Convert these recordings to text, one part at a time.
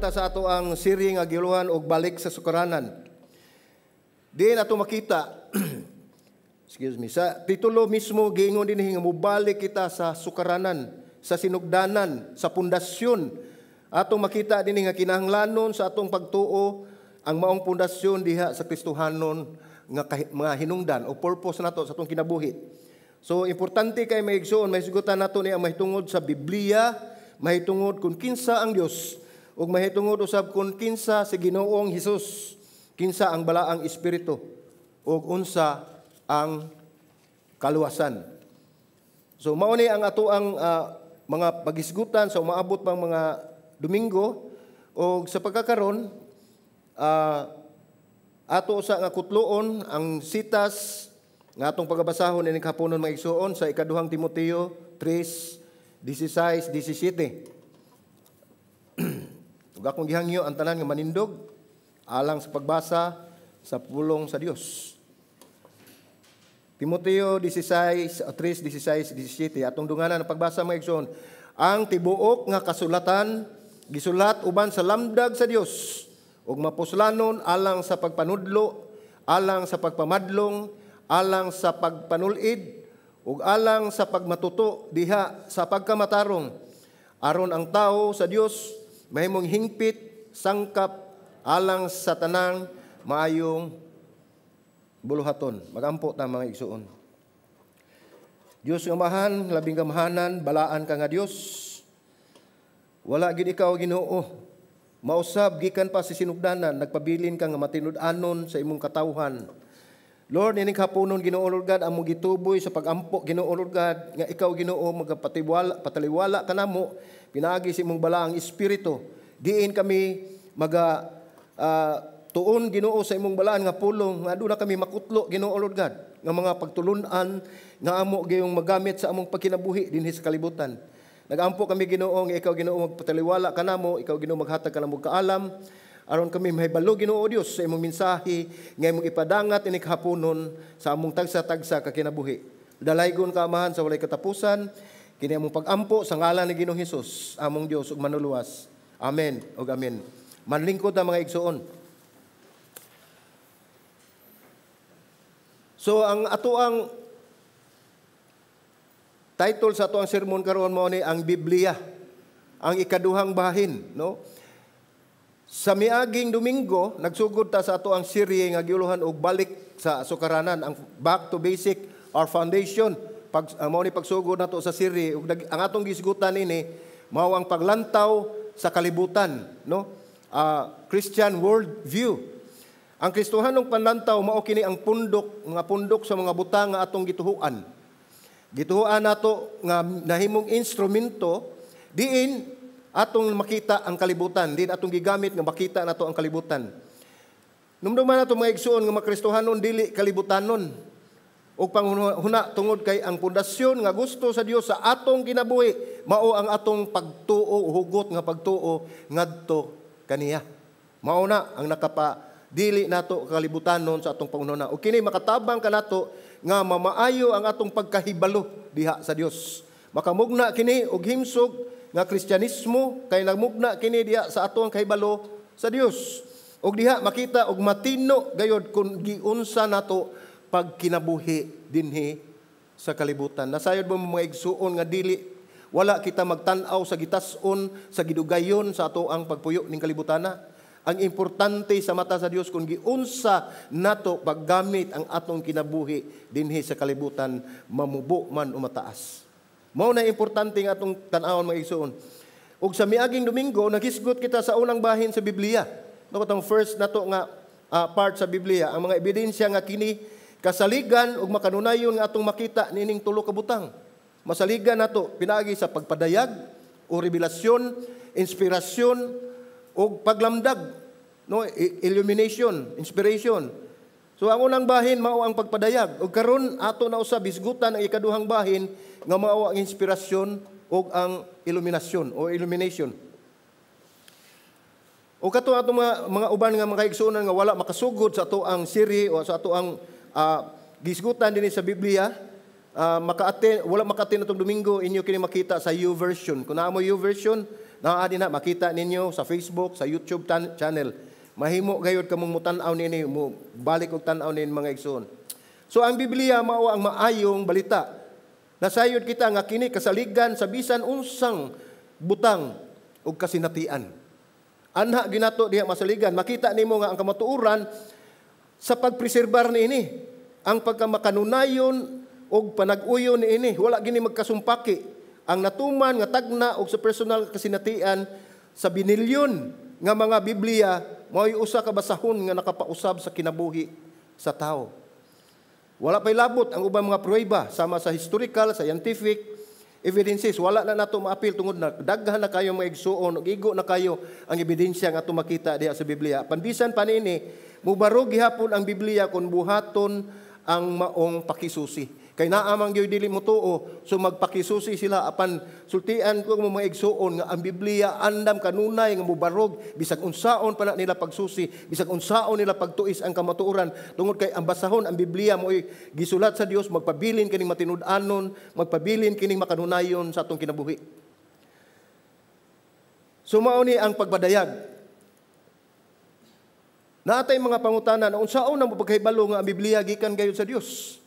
kita sa ato ang siri nga giuluhan og "Balik sa Sukaranan". Diin ato makita, excuse me, sa titulo mismo giingon dinhi nga mobalik kita sa sukaranan, sa sinugdanan, sa pundasyon. Atong makita dinhi nga kinahanglanon sa atong pagtuo ang maong pundasyon diha sa Kristohanon nga mga hinungdan o purpose nato sa atong kinabuhi. So importante kay, mga igsoon, mahisgutan nato ni ang mahitungod sa Biblia, mahitungod kung kinsa ang Dios ug mahitungod usab kung kinsa si Ginoong Hesus, kinsa ang Balaang Espiritu ug unsa ang kaluwasan. So mao ni ang ato ang mga pagisgutan sa umaabot pang mga Domingo, ug sa pagkakaron ato sa nga kutloon ang sitas nga atong pagabasahon ining haponon, mga igsoon, sa Ikaduhang Timoteo 3:16, 17. Ug akong gihangyo ang tanan nga manindog alang sa pagbasa sa pulong sa Dios. Timoteo 16, 3, 16, 17. Atong dunganan ang pagbasa, mga igsoon. "Ang tibuok nga kasulatan gisulat uban sa lamdag sa Dios ug mapuslanon alang sa pagpanudlo, alang sa pagpamadlong, alang sa pagpanulid ug alang sa pagmatuto diha sa pagkamatarong, aron ang tao sa Dios mahimong hingpit, sangkap alang sa tanang maayong buluhaton." Magampo ta, mga igsoon. Dios nga Amahan, labing gamhanan, balaan ka nga Dios. Wala gid ikaw, Ginoo, mausab gikan pa sa sinugdanan, nagpabilin ka nga matinud-anon sa imong katawhan. Lord, ining haponon, Ginoo Lord God, among gituboy sa pagampo, Ginoo Lord God, nga ikaw, Ginoo, magapatiwala, pataliwala kanamo pinaagi sa imong Balaang Espiritu. Diin kami maga tuon, Ginoo, sa imong balaan nga pulong nga aduna kami makutlo, Ginoo Lord God, nga mga pagtulun-an nga amo gayong magamit sa among pagkinabuhi dinhi sa kalibutan. Nagampo kami, Ginoo, nga ikaw, Ginoo, magpataliwala kanamo, ikaw, Ginoo, maghatag kanamo kaalam aron kami mahibalo, Ginoo Dios, sa imong mensahe nga imong ipadangat ining haponon sa among tagsa-tagsa ka kinabuhi. Dalaygon ka, Amahan, sa walay katapusan. Kini among pagampo sa ngalan ni Ginoong Hesus, among Dios ug Manluluwas. Amen ug amen. Manlingkod ang mga igsoon. So ang ato ang title sa ato ang sermon karon mao ni ang Biblia, ang ikaduhang bahin, no? Sa miaging Domingo, nagsugod ta sa ato ang serye nga giuluhan og "Balik sa Sukaranan", ang back to basic or foundation. Pag mao ni pagsugod nato sa serye ug ang atong gisgutan ini mao ang paglantaw sa kalibutan, no? Christian world view. Ang Kristohanong panlantaw mao kini ang pundok, mga pundok sa mga butang nga atong gituhuan. Gituhuan nato nga nahimong instrumento diin atong makita ang kalibutan, diin atong gigamit nga makita nato ang kalibutan. Numduman nato, mga igsuon, nga makristohanon dili kalibutanon. Og panghuna tungod kay ang pundasyon nga gusto sa Dios sa atong kinabuhi mao ang atong pagtuo, hugot nga pagtuo ngadto kaniya. Mao na ang nakapa dili nato kalibutanon sa atong panghuna. O kini makatabang kanato nga mamaayo ang atong pagkahibalo diha sa Dios. Makamugna kini og himsog nga Kristyanismo kay nagmugna kini diha sa atong kahibalo sa Dios. Og diha makita og matino gayod kung giunsa nato pagkinabuhi dinhi sa kalibutan. Nasayod mo, mga igsuon, nga dili wala kita magtan-aw sa gitas-on, sa gidugayon sa ato ang pagpuyo ning kalibutana. Ang importante sa mata sa Dios kung giunsa nato paggamit ang atong kinabuhi dinhi sa kalibutan, mamubo man o mataas. Mao na importante nga atong tan-awon, mga igsuon. Ug sa miaging Domingo, naghisgot kita sa unang bahin sa Biblia. No, katong first nato nga part sa Biblia, ang mga ebidensya nga kini kasaligan ug makanunayon nga atong makita nining tulo ka butang. Masaligan nato pinaagi sa pagpadayag o revelasyon, inspirasyon ug paglamdag, no, illumination, inspiration. So ang unang bahin mao ang pagpadayag. Ug karon ato na usab hisgutan ang ikaduhang bahin nga mao ang inspirasyon ug ang iluminasyon o illumination. O kato atong mga uban nga mga kaigsuonan nga wala makasugod sa ato ang siri o sa ato ang gisgutan dinhi sa Biblia, maka wala maka-attend atong Domingo, inyo kini makita sa YouVersion. Kung naa mo YouVersion, Naa din na makita ninyo sa Facebook, sa YouTube channel. Mahimo gayud kamong mutan-aw nini, mo balik og tan-aw nini, mga igsoon. So ang Biblia mao ang maayong balita. Nasayod kita nga kini kasaligan sa bisan unsang butang ug kasinatian. Anha ginato diha masaligan. Makita nimo nga ang kamatuoran sa pagpreserbar niini, ang pagkamakanunayon ug panag-uyon niini, wala gini magkasumpaki. Ang natuman nga tagna og sa personal kasinatian sa binilyon nga mga Biblia mao'y usa ka basahon nga nakapausab sa kinabuhi sa tao. Wala pa'y labot ang ubang mga pruweba sama sa historical, scientific evidences. Wala na nato maapil tungod na daghan na kayo mga igsuon ug igo na kayo ang ebidensya nga ato makita diha sa Biblia. Panbisan pa niini, mubarog gihapon ang Biblia kung buhaton ang maong pakisusi. Kay naa man gyud dili motuo, so magpakisusi sila, apan sultian ko mo, mga igsuon, nga ang Biblia andam kanunay nga mubarog bisag unsaon pa na nila pagsusi, bisag unsaon nila pagtuis ang kamatuoran, tungod kay ang basahon, ang Biblia, mo'y gisulat sa Dios, magpabilin kining matinud-anon, magpabilin kining makanunayon sa atong kinabuhi. So mao ni ang pagpadayag. Naatay mga pangutana na unsaon na mo pagkahibalo nga ang Biblia gikan gayud sa Dios.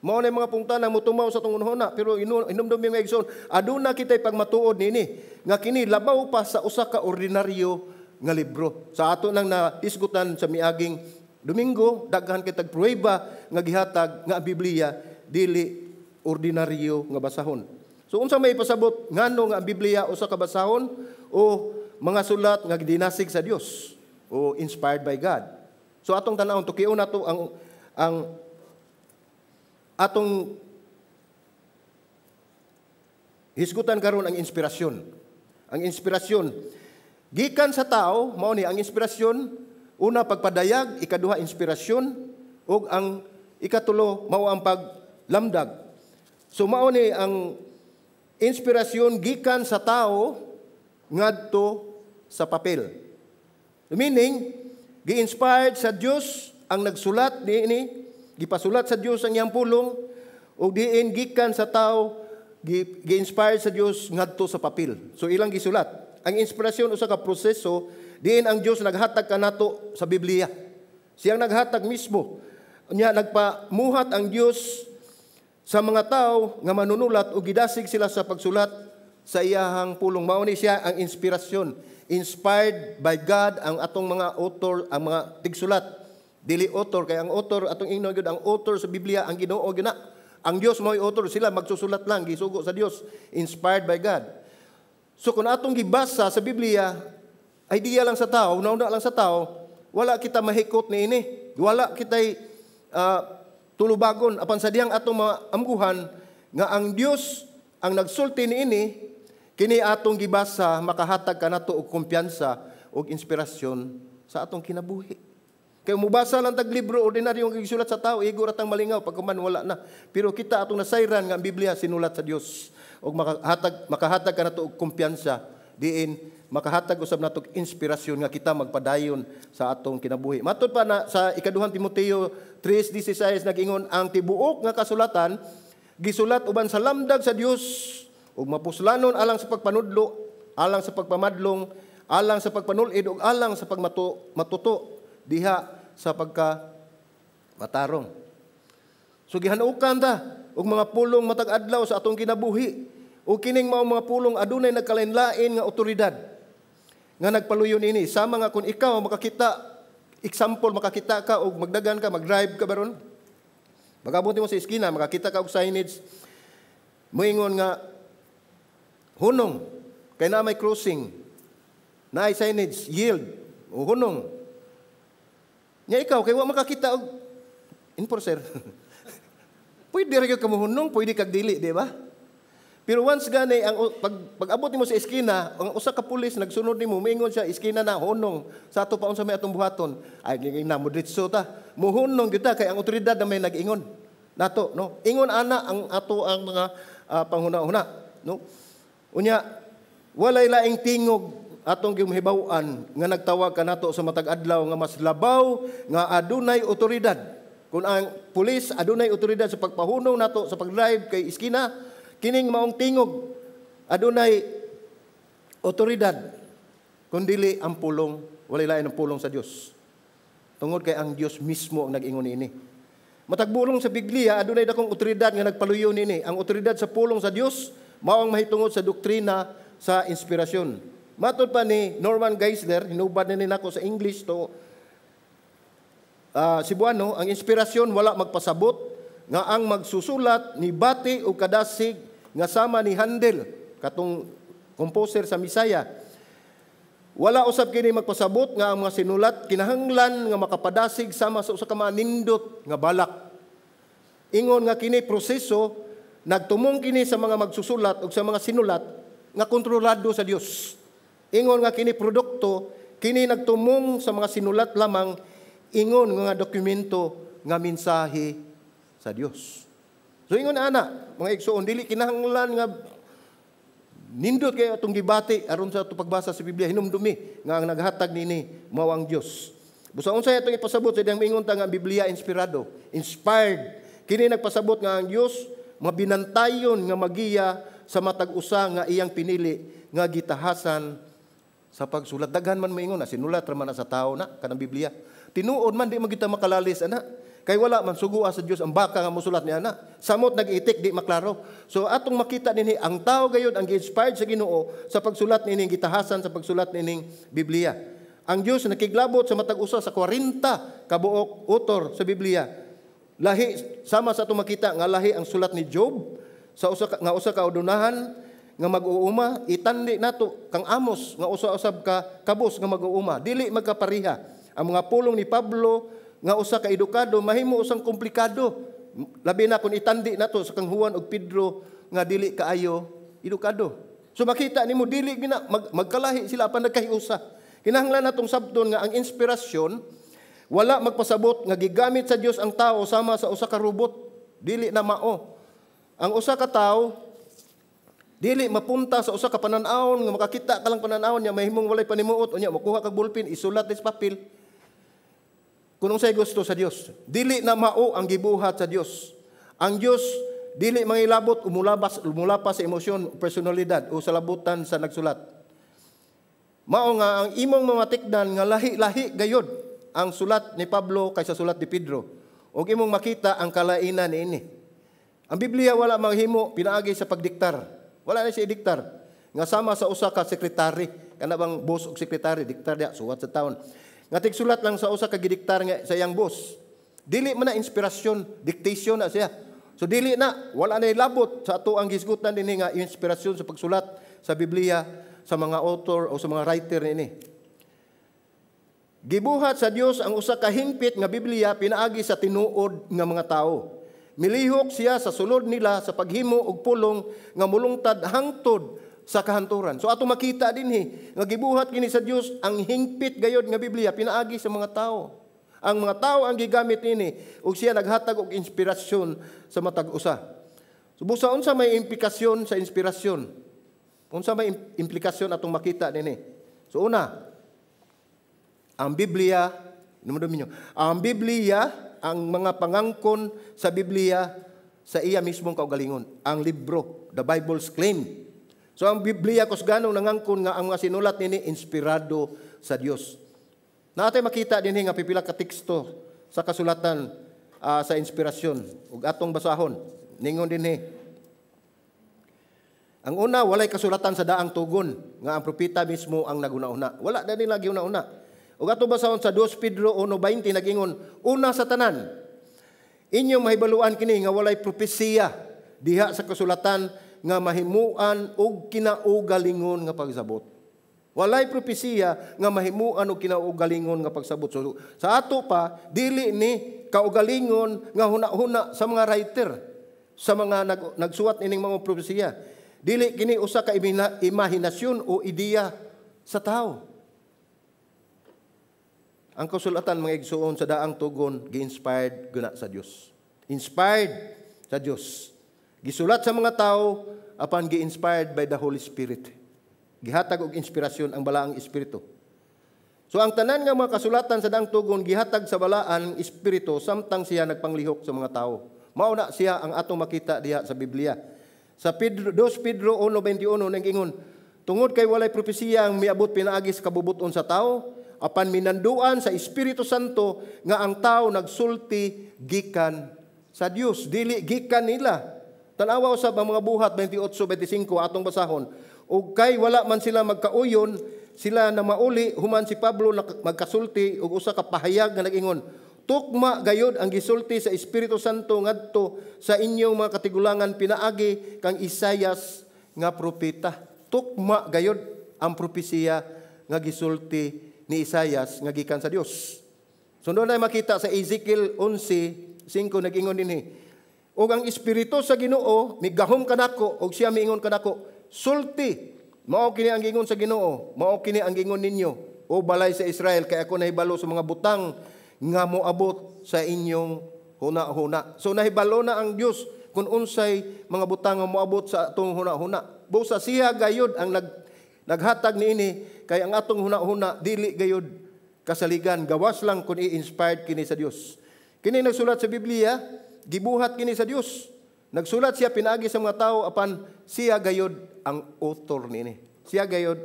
Mao na mga pangutana motumaw sa atong hunahuna, pero inumdum mga igsoon, aduna kitay pagmatuod niini nga kini labaw pa sa usa ka ordinaryo nga libro. Sa ato nang nahisgutan sa miaging Domingo, daghan kitag pruweba nga gihatag nga ang Biblia dili ordinaryo nga basahon. So unsa may ipasabot ngano nga ang Biblia usa ka basahon o mga sulat nga dinasig sa Dios o inspired by God? So atong tan-awon, tukion nato ang atong hisgutan karon, ang inspirasyon. Ang inspirasyon gikan sa tao, mao ni ang inspirasyon: una, pagpadayag; ikaduha, inspirasyon; ug ang ikatulo mao ang paglamdag. So mao ni ang inspirasyon gikan sa tao ngadto sa papel. Meaning, gi-inspired sa Dios ang nagsulat niini, gipasulat sa Dios ang iyang pulong, ug diin gikan sa tao, gi-inspired sa Dios ngadto sa papel. So ilang gisulat. Ang inspirasyon usa ka proseso diin ang Dios naghatag kanato sa Biblia. Siyang naghatag mismo. Nya nagpamuhat ang Dios sa mga tao nga manunulat ug gidasig sila sa pagsulat sa iyahang pulong. Mao ni siya ang inspirasyon. Inspired by God ang atong mga author, ang mga tigsulat. Dili author, kay ang author atong ingnon gyud, ang author sa Biblia ang Ginoo gyud na. Ang Dios mao'y author, sila magsusulat lang, gisugo sa Dios, inspired by God. So kung atong gibasa sa Biblia, idea lang sa tao, nauna lang sa tao, wala kita mahikot niini. Wala kita'y tulubagon apan sa diyang atong mga amguhan nga ang Dios ang nagsulti niini, kini atong gibasa makahatag kanato og kumpiyansa ug inspirasyon sa atong kinabuhi. Kay mubasa lang tag libro ordinaryo nga gisulat sa tao, igo ra tang malingaw pagkuman wala na. Pero kita atong nasayran nga ang Biblia sinulat sa Dios ug makahatag makahatag kanato og kumpiyansa, diin makahatag usab nato og inspirasyon nga kita magpadayon sa atong kinabuhi. Matud pa na sa Ikaduhang Timoteo 3:16, nag-ingon ang tibuok nga kasulatan gisulat uban sa lamdag sa Dios ug mapuslanon alang sa pagpanudlo, alang sa pagpamadlong, alang sa pagpanulid ug alang sa pagmatuto matuto diha sa pagka matarong. So gihanukan ta og mga pulong matag adlaw sa atong kinabuhi. Ug kining mao mga pulong adunay nagkalain-lain nga otoridad nga nagpaluyon ini. Sama nga kung ikaw makakita, example, makakita ka og magdagan ka, mag-drive ka baron. Magabot mo sa eskina, makakita ka og signage moingon nga hunong kay na may crossing, na signage yield o hunong. Nya ikaw kay wa makakita og enforcer. Pwede ra gyud ka mohunong, pwede kag dili, di ba? Pero once gani ang pag pag-abot nimo sa eskina, ang usa ka pulis nagsunod nimo, moingon siya, "Eskina na, hunong." Sa ato pa, unsa may atong buhaton? Ay, na mo diretso ta. Muhunong gyud ta kay ang otoridad na may nag-ingon nato, no? Ingon ana ang ato ang mga panghuna-huna, no? Unya walay laing tingog atong gimahibaw-an nga nagtawag kanato sa matag adlaw nga mas labaw nga adunay otoridad. Kung ang pulis adunay otoridad sa pagpahunong nato sa pag-drive kay eskina, kining maong tingog adunay Otoridad kun dili ang pulong, walay lain ang pulong sa Dios. Tungod kay ang Dios mismo ang nag-ingon niini. Matag pulong sa Biblia adunay dakong otoridad nga nagpaluyo niini. Ang otoridad sa pulong sa Dios mao ang mahitungod sa doktrina sa inspirasyon. Matod pa ni Norman Geisler, hinubad ni nako sa English to Cebuano, ang inspirasyon wala magpasabot nga ang magsusulat ni bati o kadasig nga sama ni Handel, katong composer sa Messiah. Wala usab kini magpasabot nga ang mga sinulat kinahanglan nga makapadasig sama sa usa ka manindot nga balak. Ingon nga kini proseso nagtumong kini sa mga magsusulat ug sa mga sinulat nga kontrolado sa Dios. Ingon nga kini produkto kini nagtumong sa mga sinulat lamang ingon nga dokumento nga mensahe sa Dios. So ingon ana, mga igsoon, dili kinahanglan nga nindot kay atong gibati aron sa atong pagbasa sa Biblia. Hinumdumi nga ang naghatag niini mao ang Dios. Busa unsay atong ipasabot sa diyang mingon ta nga ang Biblia inspirado, inspired. Kini nagpasabot nga ang Dios mabinantayon nga magiya sa matag usa nga iyang pinili nga gitahasan sa pagsulat. Daghan man moingon na sinulat ra man na sa tao na kanang Biblia. Tinuod man, di man kita makalalis ana. Kay wala man sugua sa Dios ang baka nga mosulat niya na. Samot nag-itik, di maklaro. So atong makita dinhi, ang tao gayud ang gi-inspired sa Ginoo sa pagsulat nining gitahasan sa pagsulat nining Biblia. Ang Dios nakiglabot sa matag usa sa 40 kabuok author sa Biblia. Lahi sama sa atong makita nga lahi ang sulat ni Job sa usa ka, nga usa ka udunahan nga mag-uuma, itandi nato kang Amos nga usa usab ka kabus nga mag-uuma, dili magkapariha. Ang mga pulong ni Pablo nga usa ka edukado mahimo usang komplikado, labi na kung itandi nato sa kang Juan ug Pedro nga dili kaayo edukado. So makita nimo, dili gina magkalahi sila apan nagkahiusa. Kinahanglan natong sabton nga ang inspirasyon wala magpasabot nga gigamit sa Dios ang tao sama sa usa ka robot. Dili na mao. Ang usa ka tawo dili mapunta sa usa ka panan-awon nga makakita ka lang panan-awon niya, mahimong walay panimuot, unya makuha kag ballpen, isulat sa papel kung unsay gusto sa Dios. Dili na mao ang gibuhat sa Dios. Ang Dios dili mangilabot umulabas umulapas sa emosyon, personalidad o sa labutan sa nagsulat. Mao nga ang imong mga tikdan nga lahi-lahi gayod ang sulat ni Pablo kaysa sulat ni Pedro. Ug imong makita ang kalainan niini. Ang Biblia wala maghimo pinaagi sa pagdiktar. Wala na siya idiktar. Nga sama sa usa ka sekretary, kana bang boss og sekretary diktar diya suwat sa taon. Nga tigsulat lang sa usa ka gidiktar nga sa iyang boss. Dili man na inspirasyon, dictation na siya. So dili na, wala na ilabot sa ato ang gisgutan dinhi nga inspirasyon sa pagsulat sa Biblia sa mga author o sa mga writer niini. Gibuhat sa Dios ang usa ka hingpit nga Biblia pinaagi sa tinuod nga mga tao. Milihok siya sa sulod nila sa paghimo og pulong nga mulungtad hangtod sa kahanturan. So ato makita dinhi nga gibuhat kini sa Dios ang hingpit gayod nga Biblia pinaagi sa mga tao. Ang mga tao ang gigamit niini ug siya naghatag og inspirasyon sa matag usa. So busa unsa may implikasyon sa inspirasyon? Unsa may implikasyon atong makita dinhi? So una, ang Biblia, numero ang Biblia, ang mga pangangkon sa Biblia sa iya mismong kaugalingon, ang libro, the Bible's claim. So ang Biblia kusganong nangangkon nga ang mga sinulat nini inspirado sa Dios. Naatay makita dinhi nga pipila ka teksto sa kasulatan sa inspirasyon ug atong basahon. Ningon dinhi. Ang una, walay kasulatan sa daang tugon nga ang propeta mismo ang naguna-una. Wala na nila giuna-una. Ug ato basahon sa 2 Pedro 1:20, nagingon, "Una sa tanan, inyong mahibaluan kini nga walay propesiya diha sa kasulatan nga mahimuan og kinaugalingon nga pagsabot." Walay propesiya nga mahimuan og kinaugalingon nga pagsabot. So, sa ato pa, dili ni kaugalingon nga huna-huna sa mga writer, sa mga nagsuwat ining mga propesiya. Dili kini usa ka imahinasyon o ideya sa tao. Ang kasulatan, mga igsuon, sa daang tugon gi-inspired guna sa Dios. Inspired sa Dios. Gisulat sa mga tao apan gi-inspired by the Holy Spirit. Gihatag og inspirasyon ang Balaang Espiritu. So ang tanan nga mga kasulatan sa daang tugon gihatag sa Balaang Espiritu samtang siya nagpanglihok sa mga tao. Mao na siya ang atong makita diha sa Biblia. Sa 2 Pedro 1:21 nag-ingon, Tungod kay walay propesiya ang miabot pinaagi sa kabubuton sa tao, apan minanduan sa Espiritu Santo nga ang tao nagsulti gikan sa Dios, dili gikan nila. Tan-awa usab ang mga Buhat 28:25, atong basahon. Ug kay wala man sila magkauyon, sila na mauli human si Pablo magkasulti og usa ka pahayag nga nag-ingon, "Tukma gayod ang gisulti sa Espiritu Santo ngadto sa inyong mga katigulangan pinaagi kang Isayas nga propeta." Tukma gayod ang propesiya nga gisulti ni Isayas nga gikan sa Dios. So doon ay makita sa Ezekiel 11:5, nag-ingon dinhi, "Ug ang Espiritu sa Ginoo migahom kanako ug siya miingon kanako, 'Sulti, mao kini ang giingon sa Ginoo, mao kini ang giingon ninyo, o balay sa Israel, kay ako nahibalo sa mga butang nga moabot sa inyong huna-huna.'" So nahibalo na ang Dios kung unsay mga butang nga moabot sa atong huna-huna. Busa siya gayud ang naghatag niini, kay ang atong huna-huna dili gayud kasaligan, gawas lang kung i-inspired kini sa Dios. Kini nagsulat sa Biblia, gibuhat kini sa Dios. Nagsulat siya pinaagi sa mga tao, apan siya gayud ang author niini. Siya gayud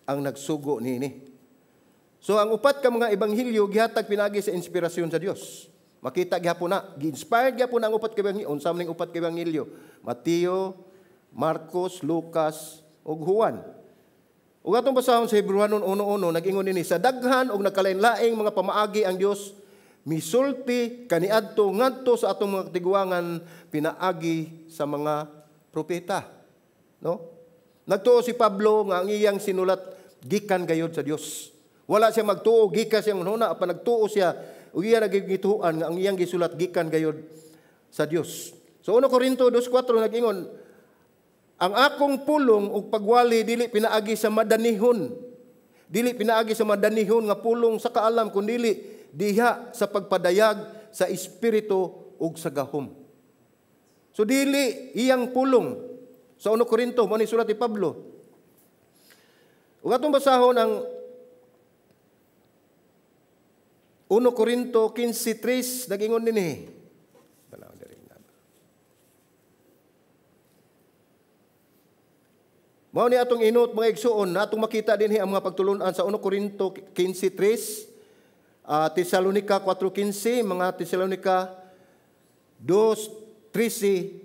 ang nagsugo niini. So ang upat ka mga ebanghelyo gihatag pinaagi sa inspirasyon sa Dios. Makita gihapon na, gi-inspired gihapon ang upat ka ebanghelyo. Unsa man ning upat ka ebanghelyo? Mateo, Marcos, Lucas ug Juan. Ug atong basahon sa Hebreohanon 1:1, nag-ingon dinhi, "Sa daghan og nagkalain-laing mga pamaagi ang Dios misulti kaniadto ngadto sa atong mga katiguangan pinaagi sa mga propeta." No? Nagtuo si Pablo nga ang iyang sinulat gikan gayod sa Dios. Wala siya magtuo gikan siyang huna, apan nagtuo siya ug iya nagigituan nga ang iyang gisulat gikan gayod sa Dios. So 1 Corinto 2:4 nag-ingon, "Ang akong pulong ug pagwali dili pinaagi sa madanihon. Dili pinaagi sa madanihon nga pulong sa kaalam, kundili diha sa pagpadayag sa espiritu ug sa gahom." So dili iyang pulong sa 1 Corinto, mo ni sulat ni Pablo. Ug atong basahon ang 1 Corinto 15:3, nag-ingon dinhi. Mao ni atong inot, mga igsuon, na atong makita dinhi ang mga pagtulunan sa 1 Corinto 15:3, Tesalonica 4:15, mga Tesalonica 2:13.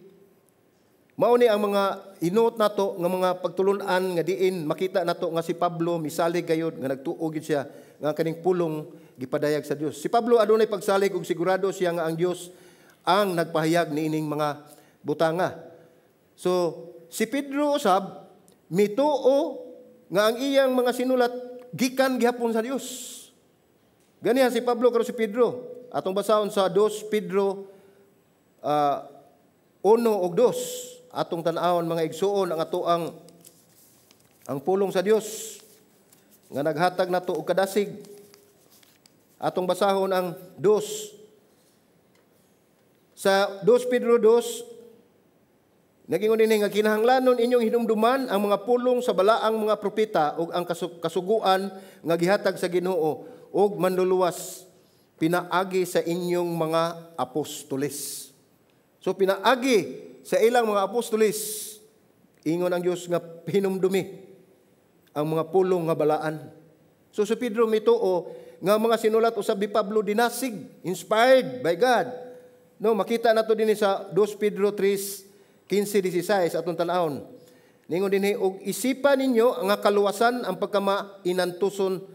Mao ni ang mga inot nato nga mga pagtulunan nga diin makita nato nga si Pablo misalig gayud nga nagtuo gid siya nga kaning pulong gipadayag sa Dios. Si Pablo adunay pagsalig ug sigurado siya nga ang Dios ang nagpahayag niining mga butanga. So si Pedro usab mituo nga ang iyang mga sinulat gikan gihapon sa Dios. Ganiha si Pablo karon si Pedro. Atong basahon sa 2 Pedro 1 ug 2. Atong tan-awon, mga igsuon, ang atoang ang pulong sa Dios nga naghatag nato og kadasig. Atong basahon ang 2. Sa 2 Pedro 2, nagingon dinhi nga kinahanglanon inyong hinumduman ang mga pulong sa balaang mga propeta ug ang kasuguan nga gihatag sa Ginoo ug manluluwas pinaagi sa inyong mga apostoles. So pinaagi sa ilang mga apostoles, ingon ang Dios nga hinumdumi ang mga pulong nga balaan. So si Pedro mituo nga mga sinulat usab ni Pablo dinasig, inspired by God. No, makita nato dinhi sa 2 Pedro 3:15-16, atong tan-awon. Ningon dinhi, "Og isipan ninyo ang kaluwasan ang pagkamainantuson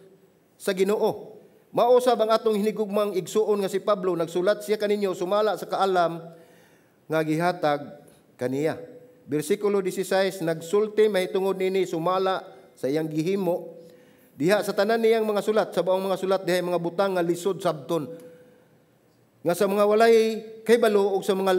sa Ginoo. Mao sab ang atong hinigugmang igsuon nga si Pablo, nagsulat siya kaninyo sumala sa kaalam nga gihatag kaniya." Bersikulo 16, nagsulti mahitungod nini sumala sa iyang gihimo diha sa tanan niyang mga sulat, sa buong mga sulat diha mga butang nga lisod sabton, nga sa mga walay kaybalo ug sa mga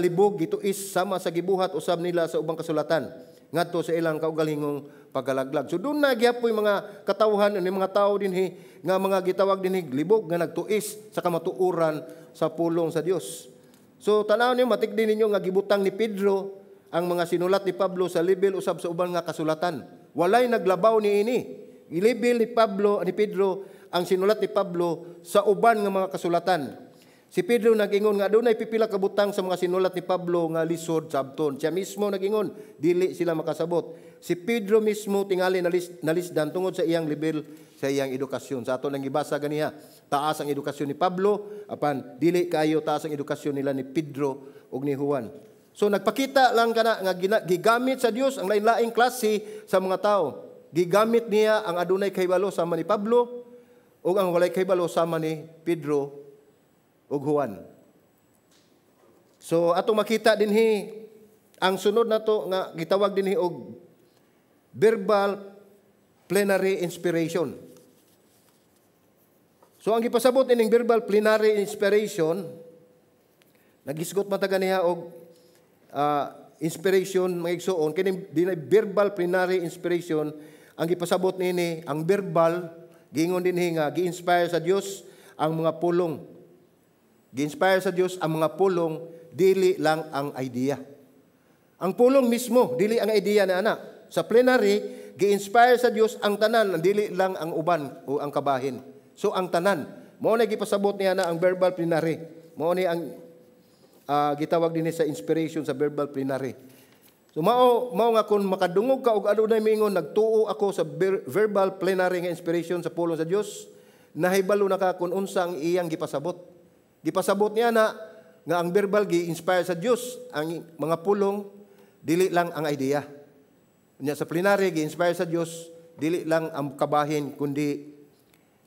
libog, gituis sama sa gibuhat usab nila sa ubang kasulatan ngadto sa ilang kaugalingong pagkalaglag. So doon na gihapoy mga katawhan ni mga tao dinhi nga mga gitawag dinhi libog nga nagtuis sa kamatuoran sa pulong sa Dios. So tan-aw niyo, matigdi ninyo nga gibutang ni Pedro ang mga sinulat ni Pablo sa level usab sa uban nga kasulatan. Walay naglabaw niini. Gilabel ni Pablo ni Pedro ang sinulat ni Pablo sa uban nga mga kasulatan. Si Pedro nag-ingon nga adunay pipila ka butang sa mga sinulat ni Pablo nga lisod sabton. Siya mismo nag-ingon, dili sila makasabot. Si Pedro mismo tingali nalisdan tungod sa iyang level sa iyang edukasyon. Sa ato nang gibasa ganiha, taas ang edukasyon ni Pablo, apan dili kaayo taas ang edukasyon nila ni Pedro ug ni Juan. So nagpakita lang kana nga gigamit sa Dios ang lain-laing klase sa mga tao. Gigamit niya ang adunay kahibalo sama ni Pablo ug ang walay kahibalo sama ni Pedro ug Juan. So atong makita dinhi ang sunod nato nga gitawag dinhi og verbal plenary inspiration. So ang gipasabot ining verbal plenary inspiration, nagisgot man ta ganiha og inspiration, mga igsuon. Kining verbal plenary inspiration, ang gipasabot niini ang verbal, giingon dinhi nga gi-inspire sa Dios ang mga pulong. Gi-inspire sa Dios ang mga pulong, dili lang ang idea. Ang pulong mismo, dili ang idea na ana. Sa plenary, gi-inspire sa Dios ang tanan, dili lang ang uban o ang kabahin. So ang tanan, mao na gipasabot niya na ang verbal plenary. Mao ni ang gitawag dinhi sa inspiration sa verbal plenary. So mao mao nga kung makadungog ka og adunay miingon, "Nagtuo ako sa verbal plenary nga inspiration sa pulong sa Dios," nahibalo na ka kung unsa ang iyang gipasabot. Gipasabot niya na nga ang verbal, gi-inspire sa Dios ang mga pulong, dili lang ang idea. Nya sa plenary, gi-inspire sa Dios dili lang ang kabahin kundi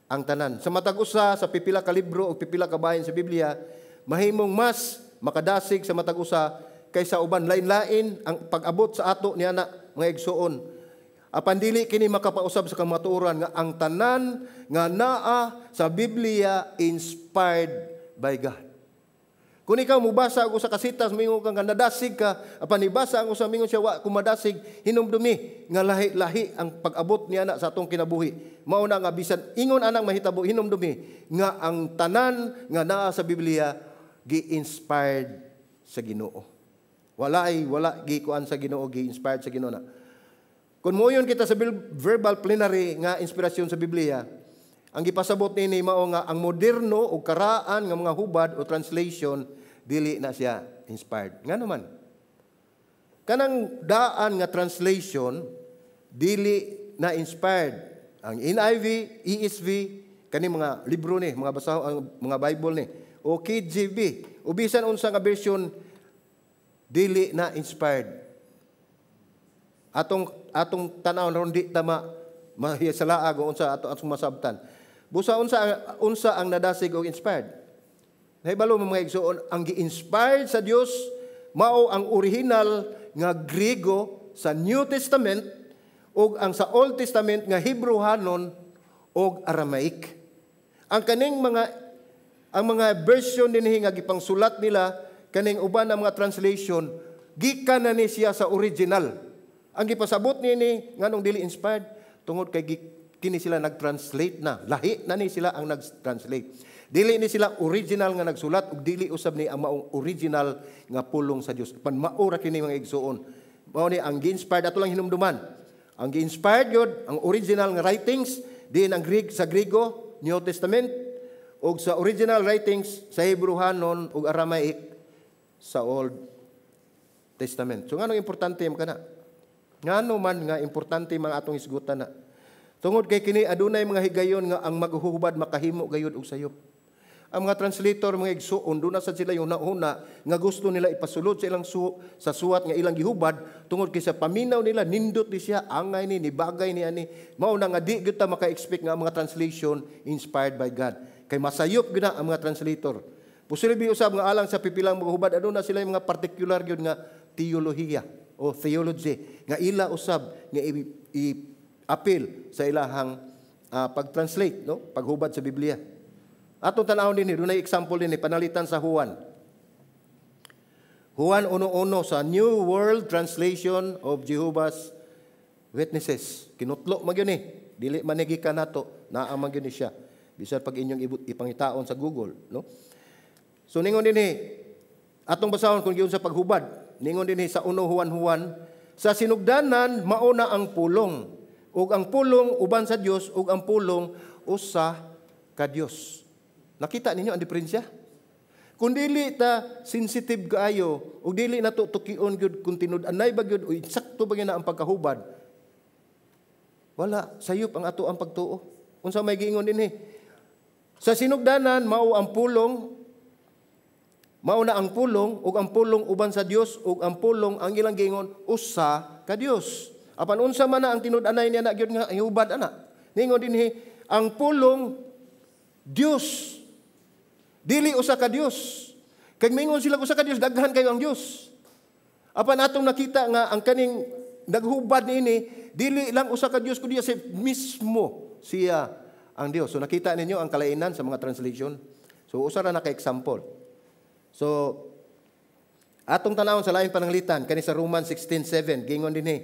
ang tanan. Sa matag usa sa pipila ka libro o pipila ka bahin sa Biblia, mahimong mas makadasig sa matag usa kaysa uban. Lain-lain ang pag-abot sa ato niya na, mga igsuon. Apan dili kini makapausab sa kamatuoran nga ang tanan nga naa sa Biblia inspired by God. Kung ikaw mubasa og usa ka sitas, mingon kang nadasig ka, apan ibasa ang usa, mingon siya, "Wa ko madasig," hinumdumi nga lahi-lahi ang pag-abot niya na sa atong kinabuhi. Mao na nga bisan ingon anang mahitabo, hinumdumi nga ang tanan nga naa sa Biblia gi-inspired sa Ginoo. Wala ay wala gikuan sa Ginoo, gi-inspired sa Ginoo na. Kung moyon kita sa verbal plenary nga inspirasyon sa Biblia, ang gipasabot nini mao nga ang moderno o karaan nga mga hubad o translation, dili na siya inspired. Ngano man? Kanang daan nga translation dili na inspired. Ang NIV, ESV, kani mga libro ni, mga basaho ang mga Bible ni, o KJV, o bisan unsa nga version, dili na inspired. Atong tan-aw ron, di tama mahiyasalaag o unsa ato atong masabtan. Busa unsa unsa ang nadasig og inspired? Nahibalo mo, mga igsuon, ang gi-inspired sa Dios mao ang original nga Griego sa New Testament ug ang sa Old Testament nga Hebrew-hanon ug Aramaic. Ang mga version dinhi nga gipangsulat nila kaning uban ang mga translation, gikan na ni siya sa original. Ang gipasabot niini nganong dili inspired, tungod kay kini sila nag-translate na. Lahi na ni sila ang nag-translate. Dili ni sila original nga nagsulat ug dili usab ni ang maong original nga pulong sa Dios. Pan mao ra kini, mga igsuon. Mao ni ang gi-inspired, ato lang hinumduman. Ang gi-inspired gyud ang original nga writings diin ang Greek sa Griego, New Testament, ug sa original writings sa Hebrew-hanon ug Aramaic sa Old Testament. So nganong importante man kana? Ngano man nga importante mga atong hisgutan na? Tungod kay kini adunay mga higayon nga ang maghuhubad makahimo gayud og sayop. Ang mga translator, mga igsuon, duna sad sila yung nauna nga gusto nila ipasulod sa ilang sa suwat nga ilang gihubad tungod kay sa paminaw nila nindot ni siya, angay ni nibagay ni ani. Mao na nga di gyud ta maka-expect nga ang mga translation inspired by God. Kay masayop gyud na ang mga translator. Posible usab nga alang sa pipilang mga hubad, aduna sila yung mga particular gyud nga teolohiya o theology nga ila usab nga i-appeal sa ilahang pag-translate, no, paghubad sa Biblia. Atong tan-awon dinhi, dunay example dinhi, panalitan sa Juan. Juan 1:1 sa New World Translation of Jehovah's Witnesses. Kinutlo man gyud ni. Dili man ni gikan nato, naa man gyud ni siya. Bisan pag inyong ipangitaon sa Google, no? So ningon dinhi, atong basahon kung giun sa paghubad. Ningon dinhi sa 1 Juan Juan, "Sa sinugdanan mao na ang pulong, ug ang pulong uban sa Dios, ug ang pulong usa ka Dios." Nakita ninyo ang diferensya? Kung dili ta sensitive kaayo ug dili nato tukion gyud kung tinud-anay ba gyud o insakto ba gyud na ang pagkahubad, wala sayop ang ato ang pagtuo. Unsa may giingon dinhi? Sa sinugdanan mao ang Pulong, mao na ang Pulong, ug ang Pulong uban sa Dios, ug ang Pulong, ang ilang giingon, usa ka Dios. Apan unsa man na ang tinud-anay niya na gyud nga hubad ana? Ningon dinhi, ang Pulong Dios. Dili usa ka Dios. Kay mingon sila usa ka Dios, daghan kayo ang Dios. Apan atong nakita nga ang kaning naghubad niini dili lang usa ka Dios kundi siya mismo, siya ang Dios. So nakita ninyo ang kalainan sa mga translation. So usa ra na ka example. So atong tanawon sa laing pananglitan kani sa Romans 16:7, gingon dinhi.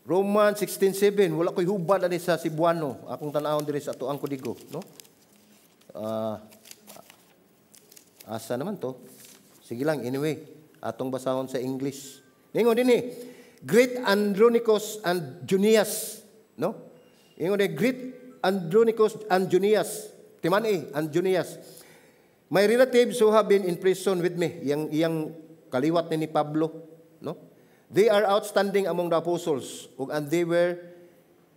Romans 16:7, wala koy hubad ani sa Cebuano. Akong tanawon diri sa ato ang kodigo, no? Asa naman to? Sige lang, anyway, atong basahon sa English. Ningon dinhi, "Greet Andronicus and Junias," no? Ingon din, "Greet Andronicus and Junias." Timan-i, and Junias. "My relatives who have been in prison with me," iyang kaliwat ni Pablo, no? "They are outstanding among the apostles, ug and they were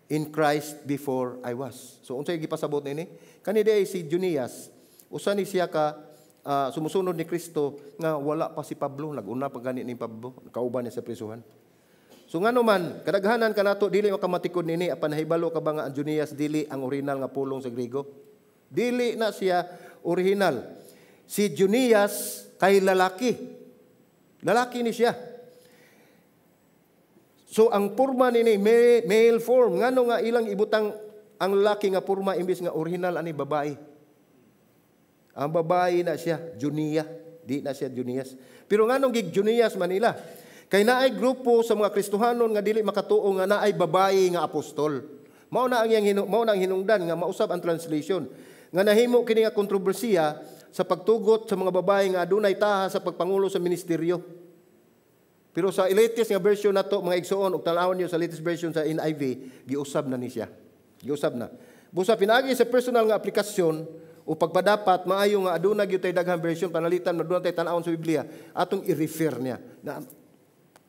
in Christ before I was." So unsay gipasabot nini? Kani diay si Junias, usa ni siya ka sumusunod ni Kristo nga wala pa si Pablo, naguna pa gani ni Pablo, kauban niya sa prisuhan. So ngano man, kadaghanan kanato dili makamatikod nini, apan nahibalo ka ba nga ang Junias dili ang original nga pulong sa Griego? Dili na siya original. Si Junias kay lalaki. Lalaki ni siya. So ang porma nini male form. Ngano nga ilang ibutang ang lalaki nga porma imbis nga original ani babae? Ang babae na siya, Junia. Di na siya Junias. Pero nganong gig Junias Manila? Kay naay grupo sa mga Kristohanon nga dili makatuo nga naay babae nga apostol. Mao na ang hinungdan nga mausab ang translation. Nga nahimo kini nga kontrobersiya sa pagtugot sa mga babae nga adunay taha sa pagpangulo sa ministeryo. Pero sa latest nga version nato, mga igsoon, ug tan-awon niyo sa latest version sa NIV, giusab na ni siya. Giusab na. Busa pinaagi sa personal nga aplikasyon o pagpadapat, maayo nga aduna gyud tay daghang version, panalitan aduna tay tan-awon sa Biblia atong i-refer niya. Na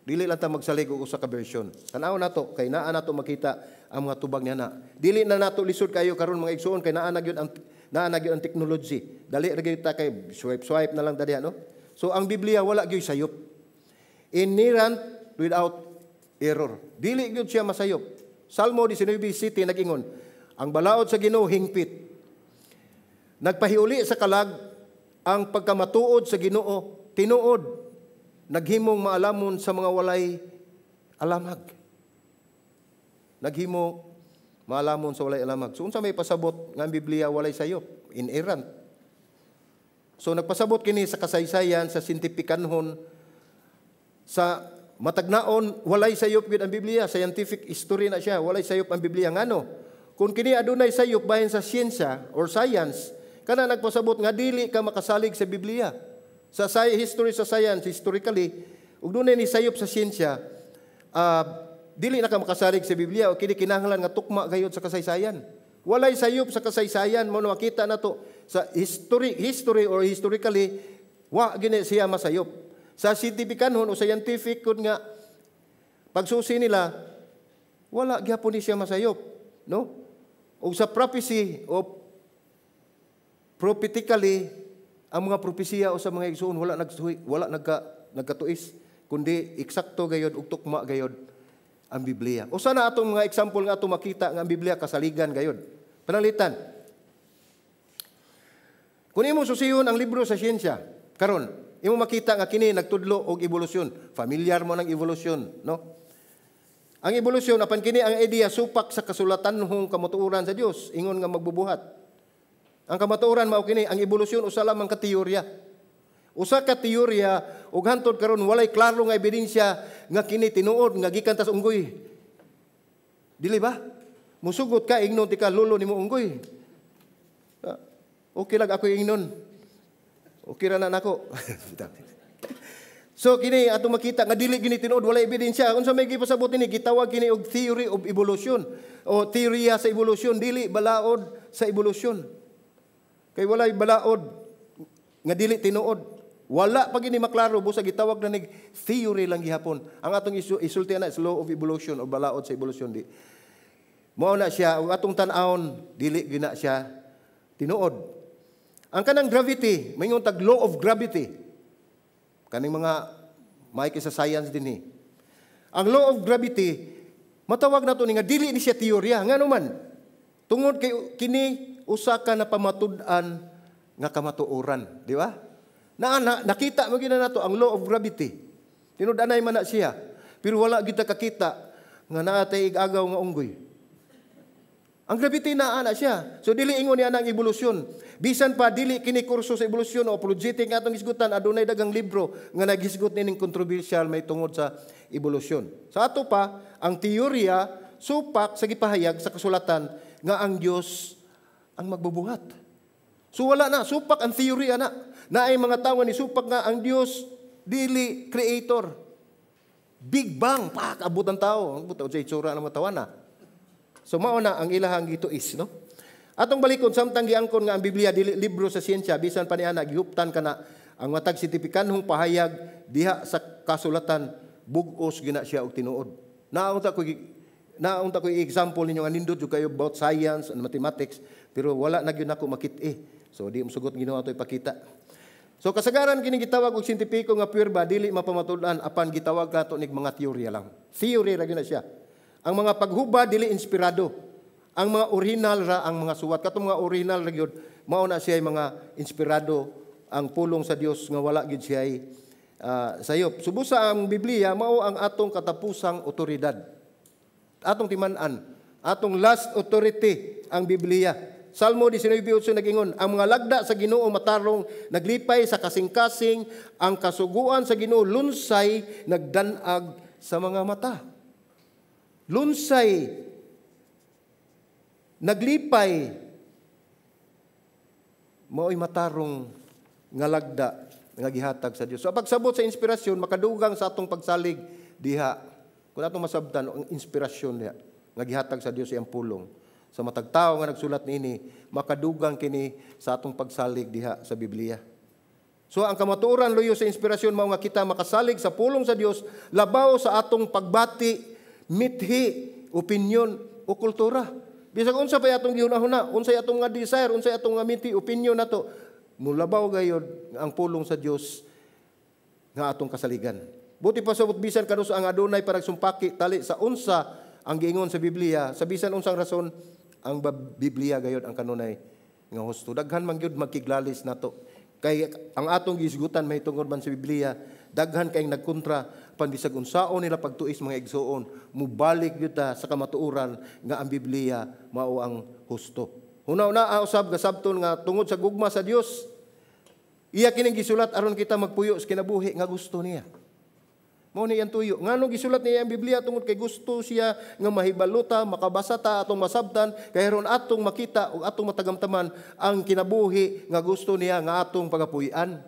dili lang ta magsalig og usa ka version. Tan-awon nato kay naa nato makita ang mga tubag niya na. Dili na nato lisod kayo karon, mga igsoon, kay naa na gyud ang technology. Dali ra gyud ta kay swipe swipe na lang dali, no? So ang Biblia wala gyud sayop. Inerrant, without error. Dili gyud siya masayop. Salmo 19:7 nag-ingon, "Ang balaod sa Ginoo hingpit. Nagpahiuli sa kalag. Ang pagkamatuod sa Ginoo tinuod. Naghimong maalamon sa mga walay alamag." Naghimo maalamon sa walay alamag. So unsa may pasabot nga ang Biblia walay sayop? Inerrant. So nagpasabot kini sa kasaysayan, sa siyentipikanhon, sa matagnaon, walay sayop gyud ang Biblia. Scientific history na siya, walay sayop ang Biblia. Ngano? Kung kini adunay sayop bahin sa siyensya or science, kana nagpasabot nga dili ka makasalig sa Biblia. Sa history, sa science, historically, ug dunay ni sayop sa siyensya, dili na ka makasalig sa Biblia o kini kinahanglan nga tukma gayud sa kasaysayan. Walay sayop sa kasaysayan mo, makita nato sa history or historically, wa gini siya masayop. Sa siyentipikanhon o scientific kun nga pagsusi nila, wala gyapon ni siya masayop, no? O sa prophecy o prophetically, ang mga propesiya o sa mga igsoon wala nagkatuis kundi eksakto gayod ug tukma gayod ang Biblia. Usa na atong mga example nga atong makita nga ang Biblia kasaligan gayod. Pananglitan, kung imong susihon ang libro sa siyensya, karon, imo makita nga kini nagtudlo og evolusyon. Familiar mo ng evolusyon, no? Ang evolusyon, apan kini ang idea supak sa kasulatanhong kamatuoran sa Dios, ingon nga magbubuhat. Ang kamatuoran mao kini, ang evolusyon usa lamang ka teorya. Usa ka teorya ug hantod karon walay klaro nga ebidensya nga kini tinuod nga gikan ta sa unggoy. Dili ba? Musugot ka, ingnon ti ka lolo nimo unggoy. Okay lang ako ingnon. Okay ra na nako. So kini atong makita nga dili gini tinuod, walay ebidensya. Unsa may gipasabot ini, gitawag kini og theory of evolution o teorya sa evolution, dili balaod sa evolution. Kay walay balaod nga dili tinuod. Wala pa gini maklaro, busa gitawag na nig theory lang gihapon. Ang atong isulti na is law of evolution o balaod sa evolution di. Mao na siya ug atong tan-awon, dili gina siya tinuod. Ang kanang gravity, maingon tag law of gravity. Kaning mga may sa science dinhi. Ang law of gravity, matawag nato ni nga dili ni siya teorya. Ngano man? Tungod kay kini usa ka na pamatud-an nga kamatuoran, di ba? Na nakita mo gina nato ang law of gravity. Tinud-anay man na siya. Pero wala kita kakita nga naa tay igagaw nga unggoy. Ang gravity naa na siya. So dili ingon niya ang ebolusyon. Bisan pa dili kini kurso sa ebolusyon o apologetic nga atong hisgutan, adunay daghang libro nga naghisgot nining controversial may tungod sa ebolusyon. Sa ato pa, ang teorya supak sa gipahayag sa kasulatan nga ang Dios ang magbubuhat. So wala na, supak ang theory ana. Naay mga tawo ni supak nga ang Dios dili creator. Big Bang, pak abot ang tao. Abot sa itsura ng mga tawana. So mao na ang ilahang gituis, no? Atong balikon, samtang giangkon nga ang Biblia dili libro sa siyensya, bisan pa niana gihuptan kana ang matag siyentipikanhong pahayag diha sa kasulatan, bug-os gina siya og tinuod. Naunta ko example ninyo nga nindot jud kayo about science and mathematics, pero wala na gyud nako makit-i. So di mo sugot Ginoo ato ipakita. So kasagaran kini gitawag og siyentipiko nga pwerba dili mapamatud-an, apan gitawag kato nig mga teorya lang. Theory ra gyud na siya. Ang mga paghuba dili inspirado. Ang mga original ra ang mga suwat. Katong mga original ra gyud, mao na siya mga inspirado ang pulong sa Dios nga wala gyud siya sayop. Subusa ang Biblia mao ang atong katapusang otoridad. Atong timan-an, atong last authority ang Biblia. Salmo 19:8 nagingon, "Ang mga lagda sa Ginoo matarong, naglipay sa kasing-kasing, ang kasuguan sa Ginoo lunsay, nagdanag sa mga mata." Lunsay, naglipay, mao'y matarong nga lagda nga gihatag sa Dios. So pagsabot sa inspirasyon, makadugang sa atong pagsalig diha. Kung atong masabtan ang inspirasyon diha nga gihatag sa Dios iyang pulong sa matag tawo nga nagsulat niini, makadugang kini sa atong pagsalig diha sa Biblia. So ang kamatuoran luyo sa inspirasyon mao nga kita makasalig sa pulong sa Dios labaw sa atong pagbati, mithi, opinyon o kultura. Bisag unsa pa atong gihuna-huna, unsay atong nga desire, unsay atong nga mithi, opinyon nato, mulabaw gayod ang pulong sa Dios nga atong kasaligan. Buti pa sabot bisan kanus ang adunay para sumpaki tali sa unsa ang giingon sa Biblia, sa bisan unsang rason, ang Biblia gayod ang kanunay nga husto. Daghan man gyud magkiglalis nato. Kay ang atong gisgutan may tungod man sa Biblia, daghan kay nagkontra pan bisag unsaon nila pagtuis, mga igsuon, mubalik gyud ta sa kamatuoran nga ang Biblia mao ang husto. Huna-huna usab gasabton nga tungod sa gugma sa Dios, iya kining gisulat aron kita magpuyo sa kinabuhi nga gusto niya. Mao ni iyang tuyo. Ngano gisulat niya ang Biblia? Tungod kay gusto siya nga mahibalo ta, makabasa ta, atong masabtan, kay aron atong makita ug atong matagamtaman ang kinabuhi nga gusto niya nga atong pagapuy-an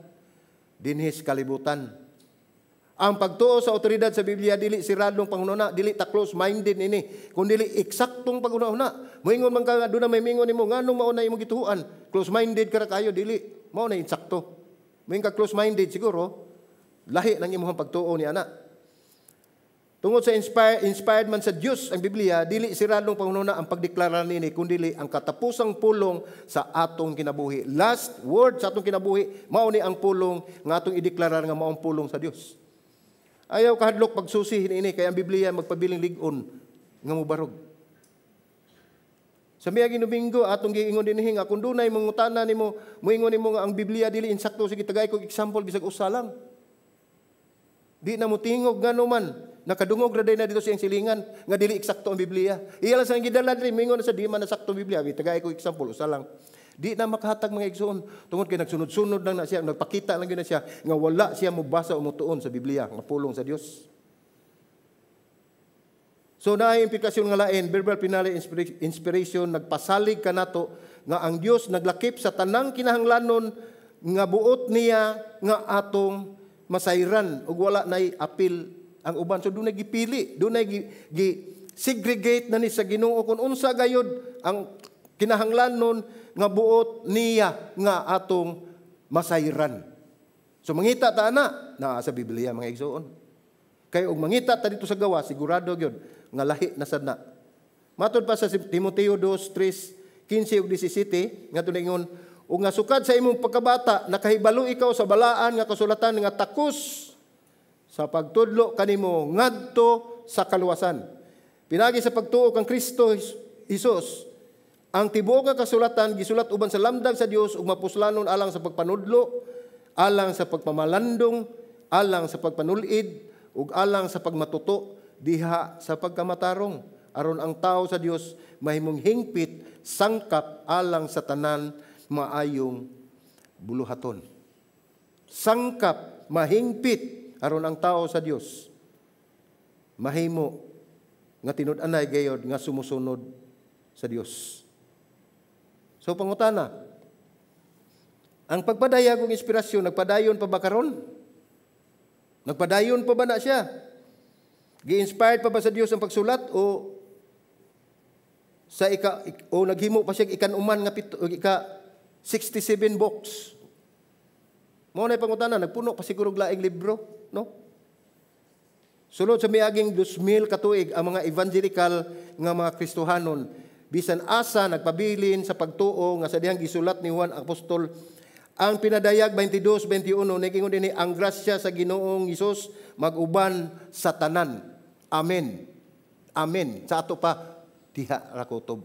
dinhi sa kalibutan. Ang pagtuo sa otoridad sa Biblia dili siradong panghuna, dili ta close-minded nini, kun dili eksaktong paghuna-huna. Moingon man ka nga doon na may mingon nimo, nganong mao na imong gituoan? Close-minded ka ra kayo, dili. Mao na eksakto. Moingon ka close-minded siguro, lahi ng imong pagtuo ni ana. Tungod sa inspired man sa Dios ang Biblia, dili siradong panghuna ang pagdeklara nini, kun dili ang katapusang pulong sa atong kinabuhi. Last word sa atong kinabuhi, mao ni ang pulong nga atong ideklarar nga mao ang pulong sa Dios. Ayaw kahadlok pagsusi niini kay ang Biblia magpabiling lig-on nga mobarog. Sa miaging Domingo atong giingon dinhi nga kung dunay mangutana nimo, moingon nimo nga ang Biblia dili insakto, sige, tagay kog example bisag usa lang. Di na mo tingog, ngano man nakadungog ra na dito sa iyang silingan nga dili eksakto ang Biblia. Iya lang sa gidala diri, mingon na sa di man nasakto ang Biblia. Tagay ko example usa lang. Di na makahatag, mga igsoon, tungod kay nagsunod-sunod lang na siya, nagpakita lang gyud na siya nga wala siya mobasa o motuon sa Biblia nga pulong sa Dios. So naay implikasyon nga lain, verbal finale inspiration nagpasalig kanato nga ang Dios naglakip sa tanang kinahanglanon nga buot niya nga atong masayran ug wala nay apil ang uban. So dunay gipili, dunay gi segregate na ni sa Ginoo kung unsa gayod ang Kinahanglanon nga buot niya nga atong masayran. So mangita ta ana naa sa Biblia, mga igsoon. Kay og mangita ta dito sa gawa, sigurado gyud nga lahi na sad na. Matod pa sa Timoteo 2:3, 15 ug 17 nga ingon ug nga sukad sa imong pagkabata nakahibalo ikaw sa balaan nga kasulatan nga takos sa pagtudlo kanimo ngadto sa kaluwasan. Pinagi sa pagtuo kang Kristo Hesus, ang tibuok nga kasulatan gisulat uban sa lamdag sa Dios ug mapuslanon alang sa pagpanudlo, alang sa pagpamalandong, alang sa pagpanulid ug alang sa pagmatuto diha sa pagkamatarong, aron ang tao sa Dios mahimong hingpit, sangkap alang sa tanan maayong buluhaton. Sangkap, mahingpit aron ang tao sa Dios mahimo nga tinud-anay gayod nga sumusunod sa Dios. So pangutana, ang pagpadayag og inspirasyon nagpadayon pa ba karon? Nagpadayon pa ba na siya? Gi-inspired pa ba sa Dios ang pagsulat o sa ika o naghimo pa siya ikanuman nga pito, ika 67 books? Mao na pangutana, nagpuno pa siguro og laing libro, no? Sulod sa miaging 2,000 ka tuig, ang mga evangelical nga mga Kristohanon bisan asa nagpabilin sa pagtuo nga sa dihang gisulat ni Juan Apostol ang pinadayag 22:21, nagingon dinhi, "Ang grasya sa Ginoong Hesus mag-uban sa tanan. Amen. Amen." Sa ato pa diha ra kutob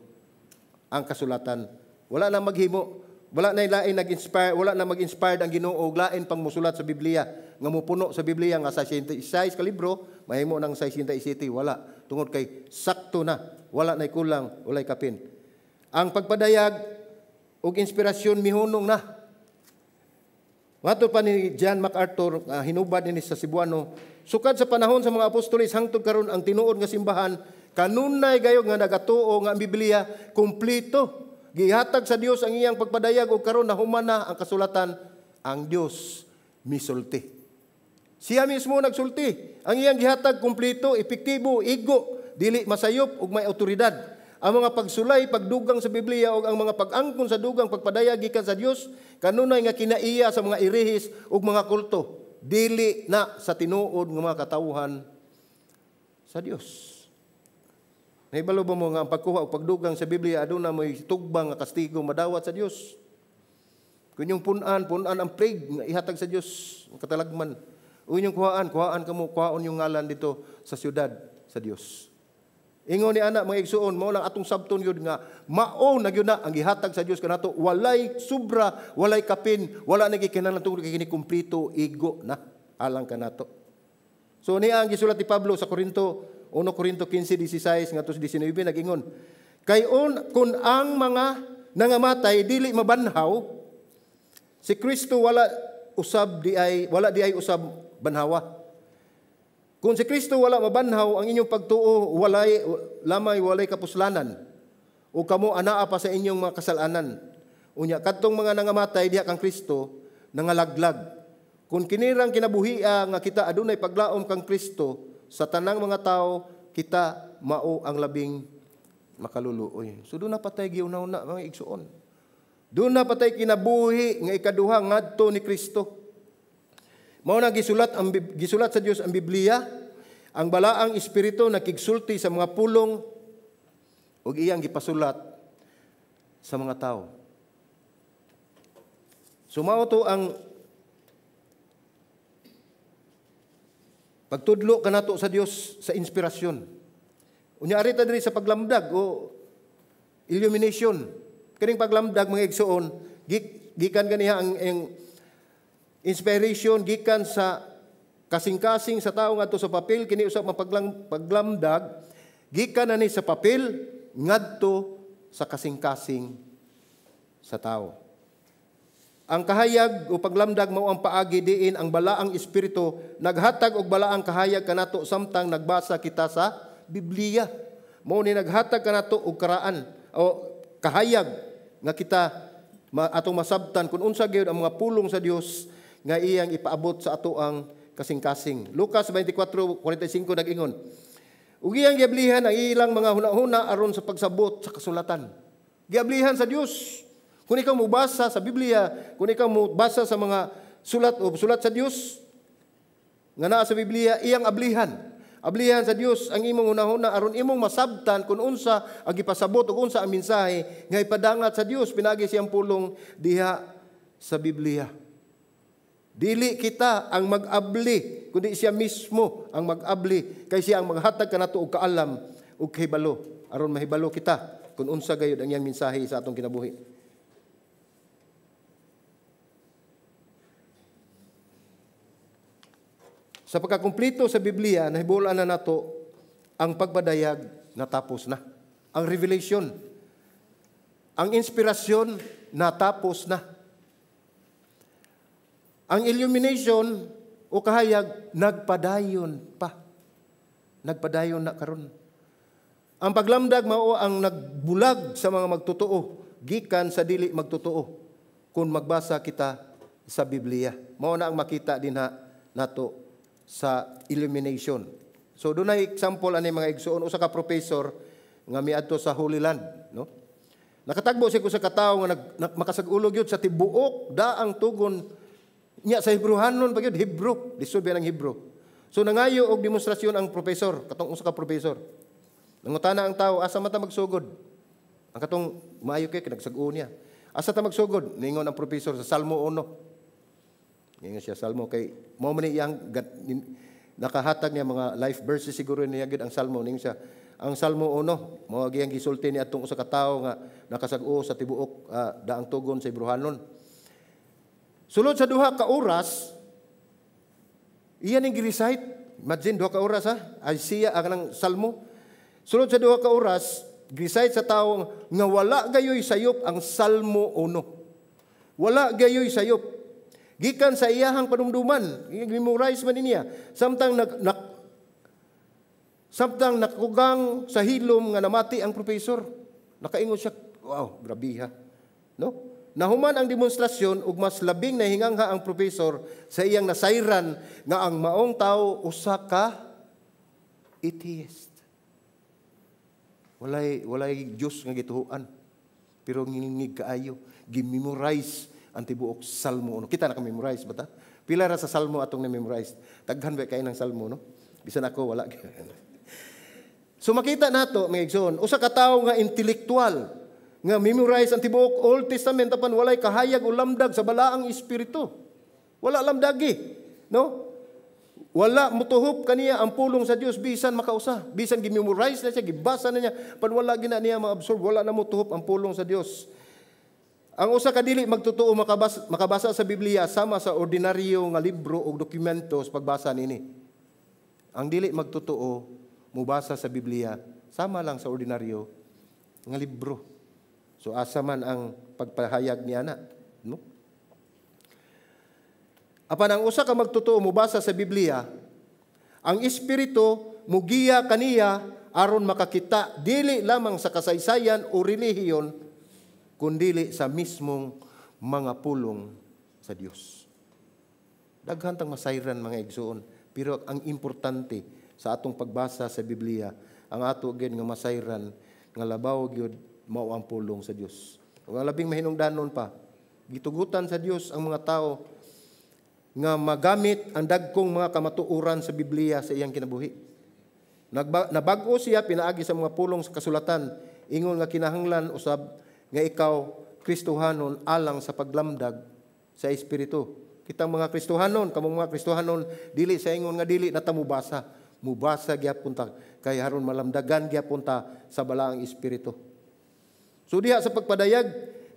ang kasulatan. Wala na maghimo, wala na lain nag-inspire, wala na mag-inspired ang Ginoo og lain pang musulat sa Biblia nga mopuno sa Biblia nga sa 66 ka libro mahimo nang 67. Wala, tungod kay sakto na, wala nay kulang, walay kapin. Ang pagpadayag og inspirasyon mihunong na. Mato pa ni John MacArthur, hinubad ni sa Cebuano, sukad sa panahon sa mga apostoles hangtod karon, ang tinuod nga simbahan kanunay gayod nga nagatuo nga ang Biblia kumpleto. Gihatag sa Dios ang iyang pagpadayag ug karon nahuman na ang kasulatan, ang Dios misulti. Siya mismo nagsulti. Ang iyang gihatag kumpleto, epektibo, igo, dili masayop ug may autoridad. Ang mga pagsulay, pagdugang sa Biblia ug ang mga pag-angkon sa dugang pagpadayag gikan sa Dios kanunay nga kinaiya sa mga irehis ug mga kulto, dili na sa tinuod nga mga katawhan sa Dios. Nahibalo ba mo nga ang pagkuha o pagdugang sa Biblia aduna mo'y tugbang nga kastigo madawat sa Dios? Kung inyong punan, punan ang plague nga ihatag sa Dios, ang katalagman. O inyong kuhaan, kuhaan kamo, kuhaon yung ngalan dito sa siyudad sa Dios. Ingon ni ana, mga igsuon, mao lang atong sabton yun nga mao na gyud na ang gihatag sa Dios kanato, walay sobra, walay kapin, wala na gikinahanglan tungod kay kini kumpleto, igo na alang kanato. So niya ang gisulat ni Pablo sa Korinto, 1 Korinto 15:16 ngadto sa 19, nag-ingon, "Kay on, kung ang mga nangamatay dili mabanhaw, si Kristo wala di ay usab banhawa. Kung si Kristo wala mabanhaw, ang inyong pagtuo walay lamay, walay kapuslanan. O kamo anaa pa sa inyong mga kasalanan. Unya kadtong mga nangamatay diha kang Kristo nangalaglag. Kung kinirang kinabuhia nga kita adunay paglaom kang Kristo, sa tanang mga tao kita mao ang labing makaluluoy." So duna pa tay giuna-una, mga igsuon. Duna pa tay kinabuhi nga ikaduha ngadto ni Kristo. Mao na gisulat sa Dios ang Biblia, ang balaang espiritu nakigsulti sa mga pulong ug iyang gipasulat sa mga tao. So mao to ang pagtudlo kanato sa Dios sa inspirasyon. Unya ari ta diri sa paglamdag o illumination. Kining paglamdag, mga igsuon, gikan ganiha ang inspiration gikan sa kasing-kasing sa tao ngadto sa papel. Kini usab paglamdag gikan na ni sa papel ngadto sa kasing-kasing sa tao. Ang kahayag o paglamdag mao ang paagi diin ang balaang espiritu naghatag og balaang kahayag kanato samtang nagbasa kita sa Biblia. Mao ni naghatag kanato og karaan o kahayag nga kita atong masabtan kung unsa gyud ang mga pulong sa Dios nga iyang ipaabot sa ato ang kasing-kasing. Lucas 24:45 nag-ingon, "Ug iyang giablihan ang ilang mga hunahuna aron sa pagsabot sa kasulatan." Giablihan sa Dios. Kung ikaw mobasa sa Biblia, kung ikaw mobasa sa mga sulat o sulat sa Dios nga naa sa Biblia, iyang ablihan. Ablihan sa Dios ang imong hunahuna aron imong masabtan kung unsa ang gipasabot ug unsa ang mensahe nga ipadangat sa Dios pinaagi siyang pulong diha sa Biblia. Dili kita ang mag-abli, kundi siya mismo ang mag-abli, kay siya ang maghatag kanato og kaalam ug kahibalo aron mahibalo kita kung unsa gayud ang iyang mensahe sa atong kinabuhi. Sa pagkakumpleto sa Biblia, nahibulan na nato ang pagpadayag natapos na. Ang revelation, ang inspirasyon natapos na. Ang illumination o kahayag nagpadayon pa. Nagpadayon na karon. Ang paglamdag mao ang nagbulag sa mga magtotoo gikan sa dili magtotoo kung magbasa kita sa Biblia. Mao na ang makita dinha nato sa illumination. So dunay example ani mga igsoon, usa ka professor nga miadto sa Holy Land, no? Nakatagbo siya sa katawo nga makasag-ulog gyud sa tibuok daang tugon niya sa Hebrehanon pa gyud, Hebrew, lisod ba ng Hebrew. So nangayo og demonstrasyon ang professor, katong usa ka professor. Nangutana ang tawo, asa man ta magsugod? Ang katong maayo kay nagsag-o niya. Asa ta magsugod? Ningon ang professor sa Salmo 1. Ningon siya Salmo kay mao man iyang nakahatag niya mga life verses siguro niya gyud ang Salmo. Ningon siya ang Salmo 1 mao giyang gisulti ni atong usa ka tawo nga nakasag-o sa tibuok daang tugon sa Hebrehanon. Sulod sa 2 ka oras iya ning gi-recite. Imagine 2 ka oras ha, ay siya ang nang Salmo. Sulod sa 2 ka oras gi-recite sa tawo nga wala gayoy sayop ang Salmo 1. Wala gayoy sayop. Gikan sa iyahang panumduman, memorize man niya. Samtang samtang nakugang sa hilom nga namati ang professor, nakaingon siya, wow, grabe ha. No? Nahuman ang demonstrasyon ug mas labing nahingangha ang professor sa iyang nasayran nga ang maong tawo usa ka atheist. Walay Dios nga gituohan, pero ngingig kaayo, gi-memorize ang tibuok Salmo 1. Kita naka-memorize ba ta? Pila ra sa Salmo atong na-memorize? Daghan ba kay ng Salmo, no? Bisan ako wala. So makita nato mga igsoon, usa ka tawo nga intelektual nga memorize ang tibuok Old Testament apan walay kahayag o lamdag sa balaang espiritu. Wala lamdagi, no? Wala motuhop kaniya ang pulong sa Dios bisan makausa, bisan gi-memorize na siya, gibasa na niya, pan wala gina niya ma-absorb, wala na motuhop ang pulong sa Dios. Ang usa ka dili magtotoo makabasa sa Biblia sama sa ordinaryo nga libro o dokumento sa pagbasa niini. Ang dili magtotoo mobasa sa Biblia sama lang sa ordinaryo nga libro. So asa man ang pagpahayag niya na, no? Apan ang usa ka magtotoo mobasa sa Biblia, ang espiritu mugiya kaniya aron makakita dili lamang sa kasaysayan o relihiyon kundili sa mismong mga pulong sa Dios. Daghan tang masayran mga igsoon, pero ang importante sa atong pagbasa sa Biblia, ang ato gyud nga masayran nga labaw gyud mao ang pulong sa Dios. Ug ang labing mahinungdanon pa, gitugutan sa Dios ang mga tao nga magamit ang dagkong mga kamatuoran sa Biblia sa iyang kinabuhi. Nabag-o siya pinaagi sa mga pulong sa kasulatan, ingon nga kinahanglan usab nga ikaw Kristohanon alang sa paglamdag sa espiritu. Kitang mga Kristohanon, kamong mga Kristohanon, dili sa ingon nga dili na ta mubasa. Mubasa gyapon ta kay aron malamdagan gyapon ta sa balaang espiritu. So diha sa pagpadayag,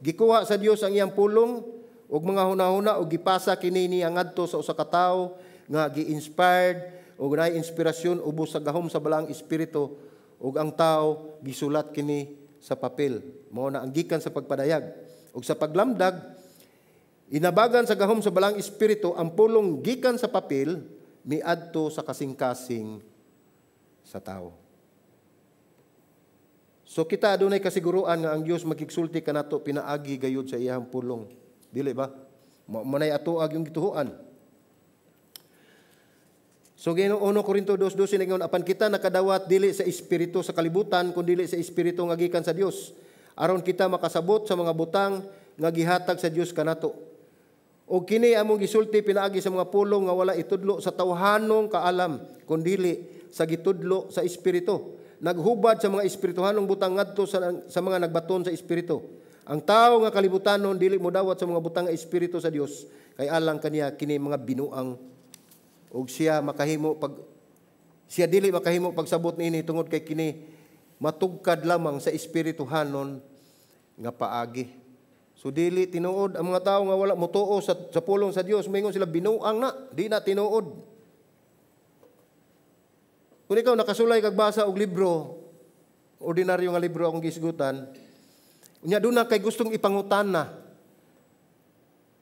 gikuha sa Dios ang iyang pulong ug mga hunahuna ug gipasa kini niya ngadto sa usa ka tawo nga gi-inspired ug naay inspirasyon ubos sa gahom sa balaang espiritu ug ang tawo gisulat kini sa papel. Mao na ang gikan sa pagpadayag. Ug sa paglamdag, inabagan sa gahom sa balaang espiritu ang pulong gikan sa papel miadto sa kasing-kasing sa tawo. So kita adunay kasiguruan nga ang Dios magigsulti kanato pinaagi gayud sa iyang pulong. Dili ba? Mao manay atoag yung gituohan. So Ginoo 1 Korinto 2:12 ningon, apan kita nakadawat dili sa espiritu sa kalibutan kun dili sa espiritu nga gikan sa Dios, Aron kita makasabot sa mga butang nga gihatag sa Dios kanato. O kini among gisulti pinaagi sa mga pulong nga wala itudlo sa tawhanong kaalam, kundili sa gitudlo sa Espiritu. Naghubad sa mga espirituhanong butang ngadto sa mga nagbaton sa Espiritu. Ang tao nga kalibutanon dili modawat sa mga butang nga espiritu sa Dios, kay alang kaniya kini mga binuang, og siya dili makahimo pagsabot niini tungod kay kini matugkad lamang sa espirituhanon nga paagi. So dili tinuod ang mga tao nga wala motuo sa pulong sa Dios, moingon sila binuang na, di na tinuod. Kung ikaw nakasulay kag basa og libro, ordinaryo nga libro akong gisgutan, unya duna kay gustong ipangutana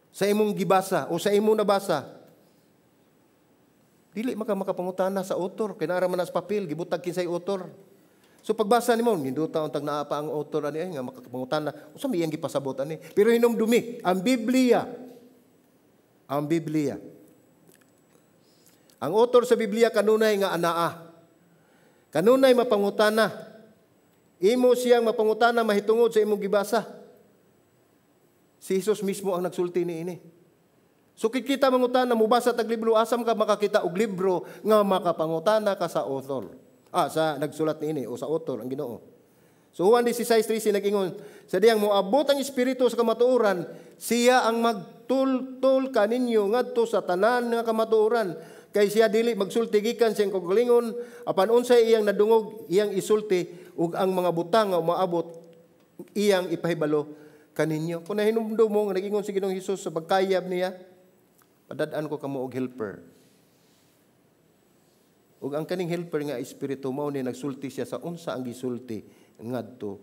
sa imong gibasa o sa imong nabasa, dili maka makapangutana sa author kay naa man na sa papel, gibutag kinsay author. So pagbasa nimo, ninduta untag naa pa ang author ani ay nga makapangutana unsa may iyang gipasabot ani. Pero hinumdumi ang Biblia. Ang Biblia. Ang author sa Biblia kanunay nga anaa. Kanunay mapangutana. Imo siyang mapangutana mahitungod sa imong gibasa. Si Jesus mismo ang nagsulti niini. So kita mangutana, mubasa tag libro, asam ka makakita og libro nga makapangutana ka sa author? Sa nagsulat niini o sa author, ang Ginoo. So Juan 16:13 nag-ingon, sa diyang moabot ang Espiritu sa kamatuoran, siya ang magtultol kaninyo ngadto sa tanan nga kamatuoran. Kay siya dili magsulti gikan siyang kaugalingon, apan unsay iyang nadungog iyang isulti, ug ang mga butang nga umaabot iyang ipahibalo kaninyo. Kung nahinumdum mo nga nag-ingon si Ginoong Hesus sa pagkayab niya, padad-an ko kamo og helper. Ug ang kaning helper nga Espiritu mao ni nagsulti siya sa unsa ang gisulti ngadto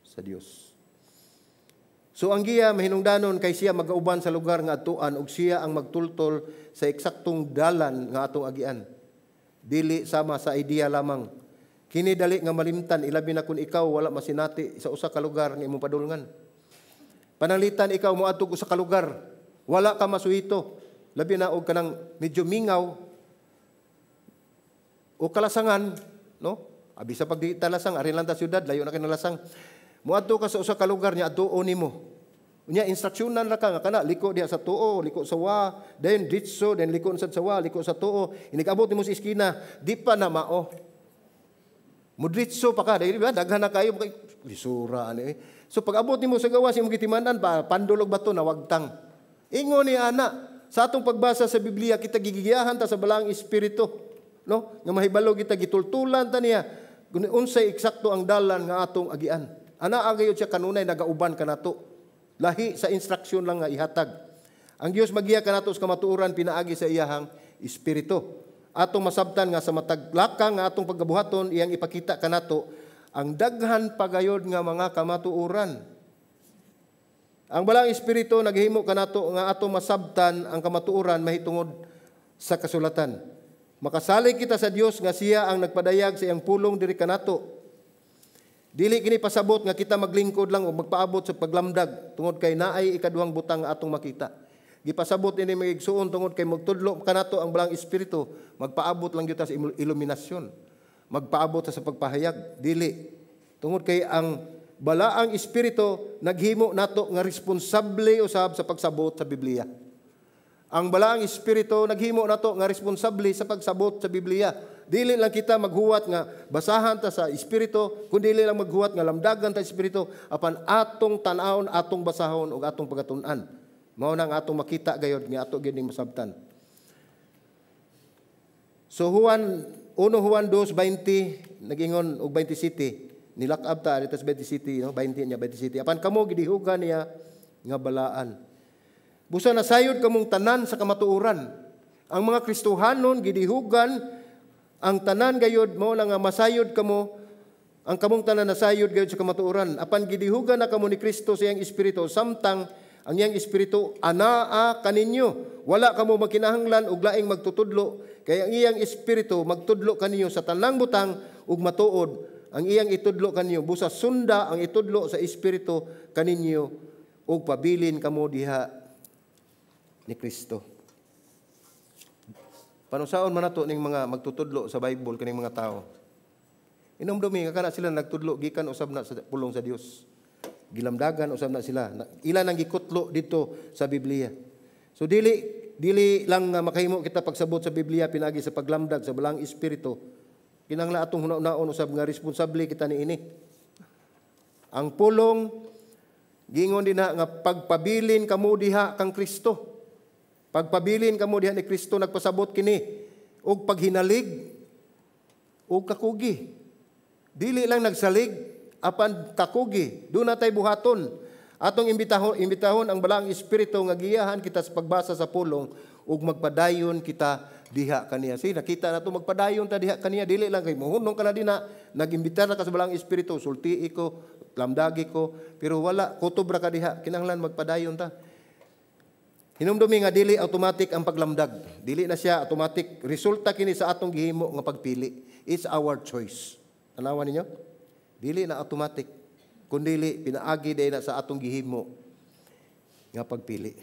sa Dios. So ang giya mahinungdanon kay siya magauban sa lugar nga atuan ug siya ang magtultol sa eksaktong dalan nga atong agian. Dili sama sa idea lamang. Kini dali nga malimtan, ilabi na kung ikaw wala masinati sa usa ka lugar nga imong padulngan. Pananglitan ikaw moadto usa ka lugar, wala ka masuhito, labi na og kanang medyo mingaw o kalasangan, no? Abi sa pag di talasang, ari lang ta syudad, layo na kay nalasang. Moadto ka sa usa ka lugar nya adtuon nimo. Unya instruksyonan ra ka nga kana liko diha sa tuo, liko sa wa, then ditso, then liko sad sa wa, liko sa tuo. Inig-abot nimo sa iskina, di pa na mao. Mudritso pa ka, dili ba daghan na kayo lisura ani. So pag abot nimo sa gawas imong gitiman-an pa pandulog bato nawagtang. Ingon ni ana, sa atong pagbasa sa Biblia kita gigiyahan ta sa Balaang Espiritu, no? Nga mahibalo kita, gitultulan ta niya unsay eksakto ang dalan nga atong agian. Ana gayud siya kanunay nagauban kanato. Lahi sa instruksyon lang nga ihatag. Ang Dios magiya kanato sa kamatuoran pinaagi sa iyahang Espiritu. Atong masabtan nga sa matag lakang nga atong paggabuhaton iyang ipakita kanato ang daghan pagayod nga mga kamatuoran. Ang Balaang Espiritu naghimo kanato nga atong masabtan ang kamatuoran mahitungod sa kasulatan. Makasalig kita sa Dios nga siya ang nagpadayag sa iyang pulong diri kanato. Dili kini pasabot nga kita maglingkod lang o magpaabot sa paglamdag tungod kay naay ikaduhang butang nga atong makita. Gipasabot ini mga igsuon tungod kay magtudlo kanato ang Balaang Espiritu, magpaabot lang gyud ta sa iluminasyon. Magpaabot ta sa pagpahayag, dili. Tungod kay ang Balaang Espiritu naghimo nato nga responsable usab sa pagsabot sa Biblia. Ang Balaang Espiritu naghimo nato nga responsable sa pagsabot sa Biblia. Dili lang kita maghuwat nga basahan ta sa Espiritu, kundi dili lang maghuwat nga lamdagan ta sa Espiritu, apan atong tan-awon, atong basahon ug atong pagatun-an. Mao na ang atong makita gayod nga ato gyud ning masabtan. So Juan 1 Juan 2:20 nagingon og 27 nilakab ta dito sa 20 City, no? 20 niya 20 City. Apan kamo gidihugan niya nga balaan. Busa nasayod kamong tanan sa kamatuoran. Ang mga Kristohanon gidihugan ang tanan gayod, mao na nga masayod kamo, ang kamong tanan nasayod gayod sa kamatuoran. Apan gidihugan na kamo ni Kristo sa iyang Espiritu, samtang ang iyang Espiritu anaa kaninyo. Wala kamo magkinahanglan og laing magtutudlo, kay ang iyang Espiritu magtudlo kaninyo sa tanang butang ug matuod ang iyang itudlo kaninyo. Busa sunda ang itudlo sa Espiritu kaninyo ug pabilin kamo diha ni Kristo. Panusaon man nato ning mga magtutudlo sa Bible kaning mga tao. Inomdumi nga kana sila nagtudlo gikan usab na sa pulong sa Dios. Gilamdagan usab na sila. Ila nang gikutlo dito sa Biblia. So dili dili lang nga makahimo kita pagsabot sa Biblia pinaagi sa paglamdag sa Balaang Espiritu. Kinahanglan atong huna-hunaon usab nga responsable kita niini. Ang pulong gingon dinha nga pagpabilin kamo diha kang Kristo. Pagpabilin kamo diha ni Kristo, nagpasabot kini og paghinalig og kakugi. Dili lang nagsalig apan kakugi. Duna tay buhaton. Atong imbitahon imbitahon ang Balaang Espiritu nga giyahan kita sa pagbasa sa pulong ug magpadayon kita diha kaniya. Si nakita nato, magpadayon ta diha kaniya, dili lang kay mohunong ka na dinha, nag-imbitar na ka sa Balaang Espiritu, sultii ko, lamdagi ko, pero wala, kutob ra ka diha, kinahanglan magpadayon ta. Hinumdumi nga dili automatic ang paglamdag. Dili na siya automatic. Resulta kini sa atong gihimo nga pagpili. It's our choice. Tanawa ninyo? Dili na automatic. Kundili pinaagi day na sa atong gihimo nga pagpili.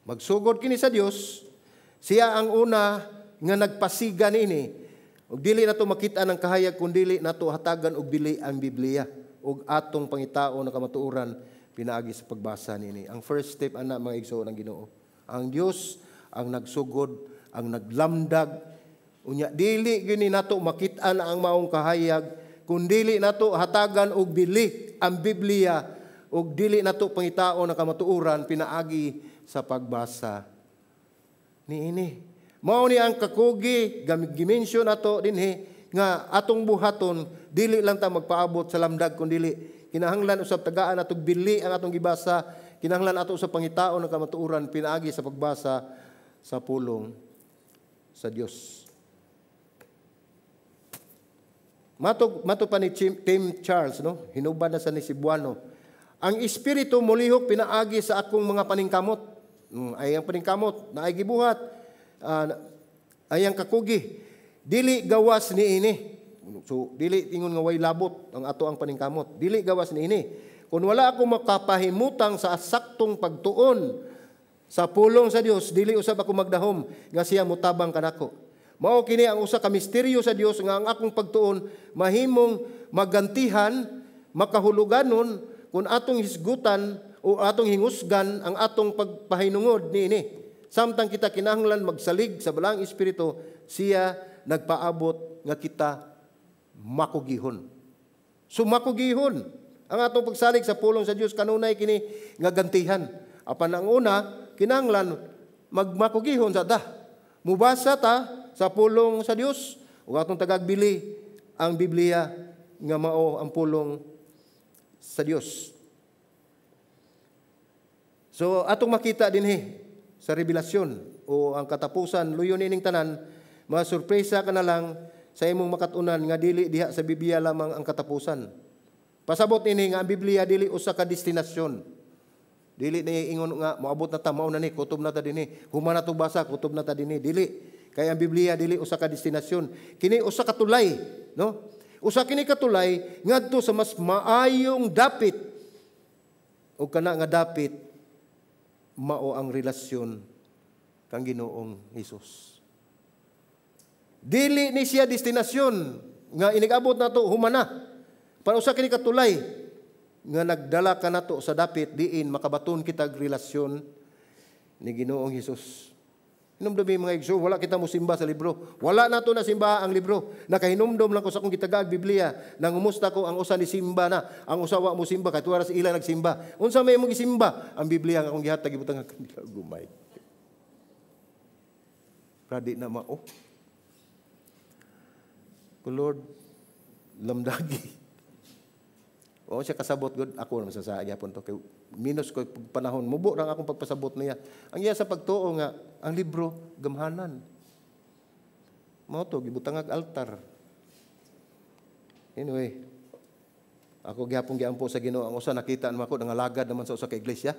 Magsugod kini sa Dios, siya ang una nga nagpasiga niini. Ug dili nato makita ng kahayag kung dili nato hatagan og bili ang Biblia ug atong pangitaon na kamatuoran pinaagi sa pagbasa niini. Ang first step ana, mga igsoon ng Ginoo. Ang Dios ang nagsugod, ang naglamdag. Unya dili gyud nato makita na ang maong kahayag kung dili nato hatagan og bili ang Biblia ug dili nato pangitaon ang kamatuoran pinaagi sa pagbasa niini. Mao ni ang kakugi gi-mention nato dinhi nga atong buhaton, dili lang ta magpaabot sa lamdag kun dili kinahanglan usab tagaan atong bili ang atong gibasa, kinahanglan ato sa pangitaon ng kamatuoran pinaagi sa pagbasa sa pulong sa Dios. Mato pa ni Tim Charles, no? Hinubad na sa ni Cebuano. Ang Espiritu molihok pinaagi sa akong mga paningkamot. Ay ang paningkamot na ay gibuhat, ay ang kakugi. Dili gawas niini. So dili ingon nga way labot ang ato ang paningkamot. Dili gawas niini. Kung wala ako makapahimutang sa saktong pagtuon sa pulong sa Dios, dili usab ako magdahom nga siya motabang kanako. Mao kini ang usa ka misteryo sa Dios nga ang akong pagtuon mahimong magantihan, makahuluganon kung atong hisgutan o atong hingusgan ang atong pagpahinungod niini. Samtang kita kinahanglan magsalig sa Balaang Espiritu, siya nagpaabot nga kita makugihon. So makugihon ang atong pagsalig sa pulong sa Dios, kanunay kini nga gantihan. Apan ang una, kinahanglan magmakugihon sa ta. Mubasa ta sa pulong sa Dios ug atong tagagbili ang Biblia nga mao ang pulong sa Dios. So atong makita dinhi sa Rebelasyon o ang katapusan luyo nining tanan, masurpresa ka na lang sa imong makatunan nga dili diha sa Biblia lamang ang katapusan. Pasabot nini nga ang Biblia dili usa ka destinasyon. Dili ni ingon nga moabot na ta, mao na ni, kutob na ta dinhi. Human na basa, kutob na ta dinhi. Dili. Kay ang Biblia dili usa ka destinasyon. Kini usa ka tulay, no? Usa kini ka tulay ngadto sa mas maayong dapit. O kana nga dapit mao ang relasyon kang Ginoong Hesus. Dili ni siya destinasyon nga inigabot nato humana. Para usa kini katulay nga nagdala ka nato sa dapit diin makabaton kitag relasyon ni Ginoong Hesus. Hinumdumi, mga igsoon, wala kita mo simba sa libro. Wala nato na simba ang libro. Nakahinumdom lang ko sa akong gitagaag Biblia. Nangumusta ko, ang usa ni simba na, ang usa wa mo simba kahit wala sa ila nagsimba. Unsa may imong gisimba? Ang Biblia nga akong gihatag, ibutang ang kandila gumay. Radi na mao. Ko, "Lord, lamdagi." Oo siya kasabot gud ako naman sa gyapon to kay minus ko panahon mubo ra akong pagpasabot niya. Ang iya sa pagtuo nga ang libro gamhanan. Mao to gibutangag altar. Anyway, ako gihapon giampo sa Ginoo ang usa, nakita naman ko nangalagad naman sa usa ka iglesia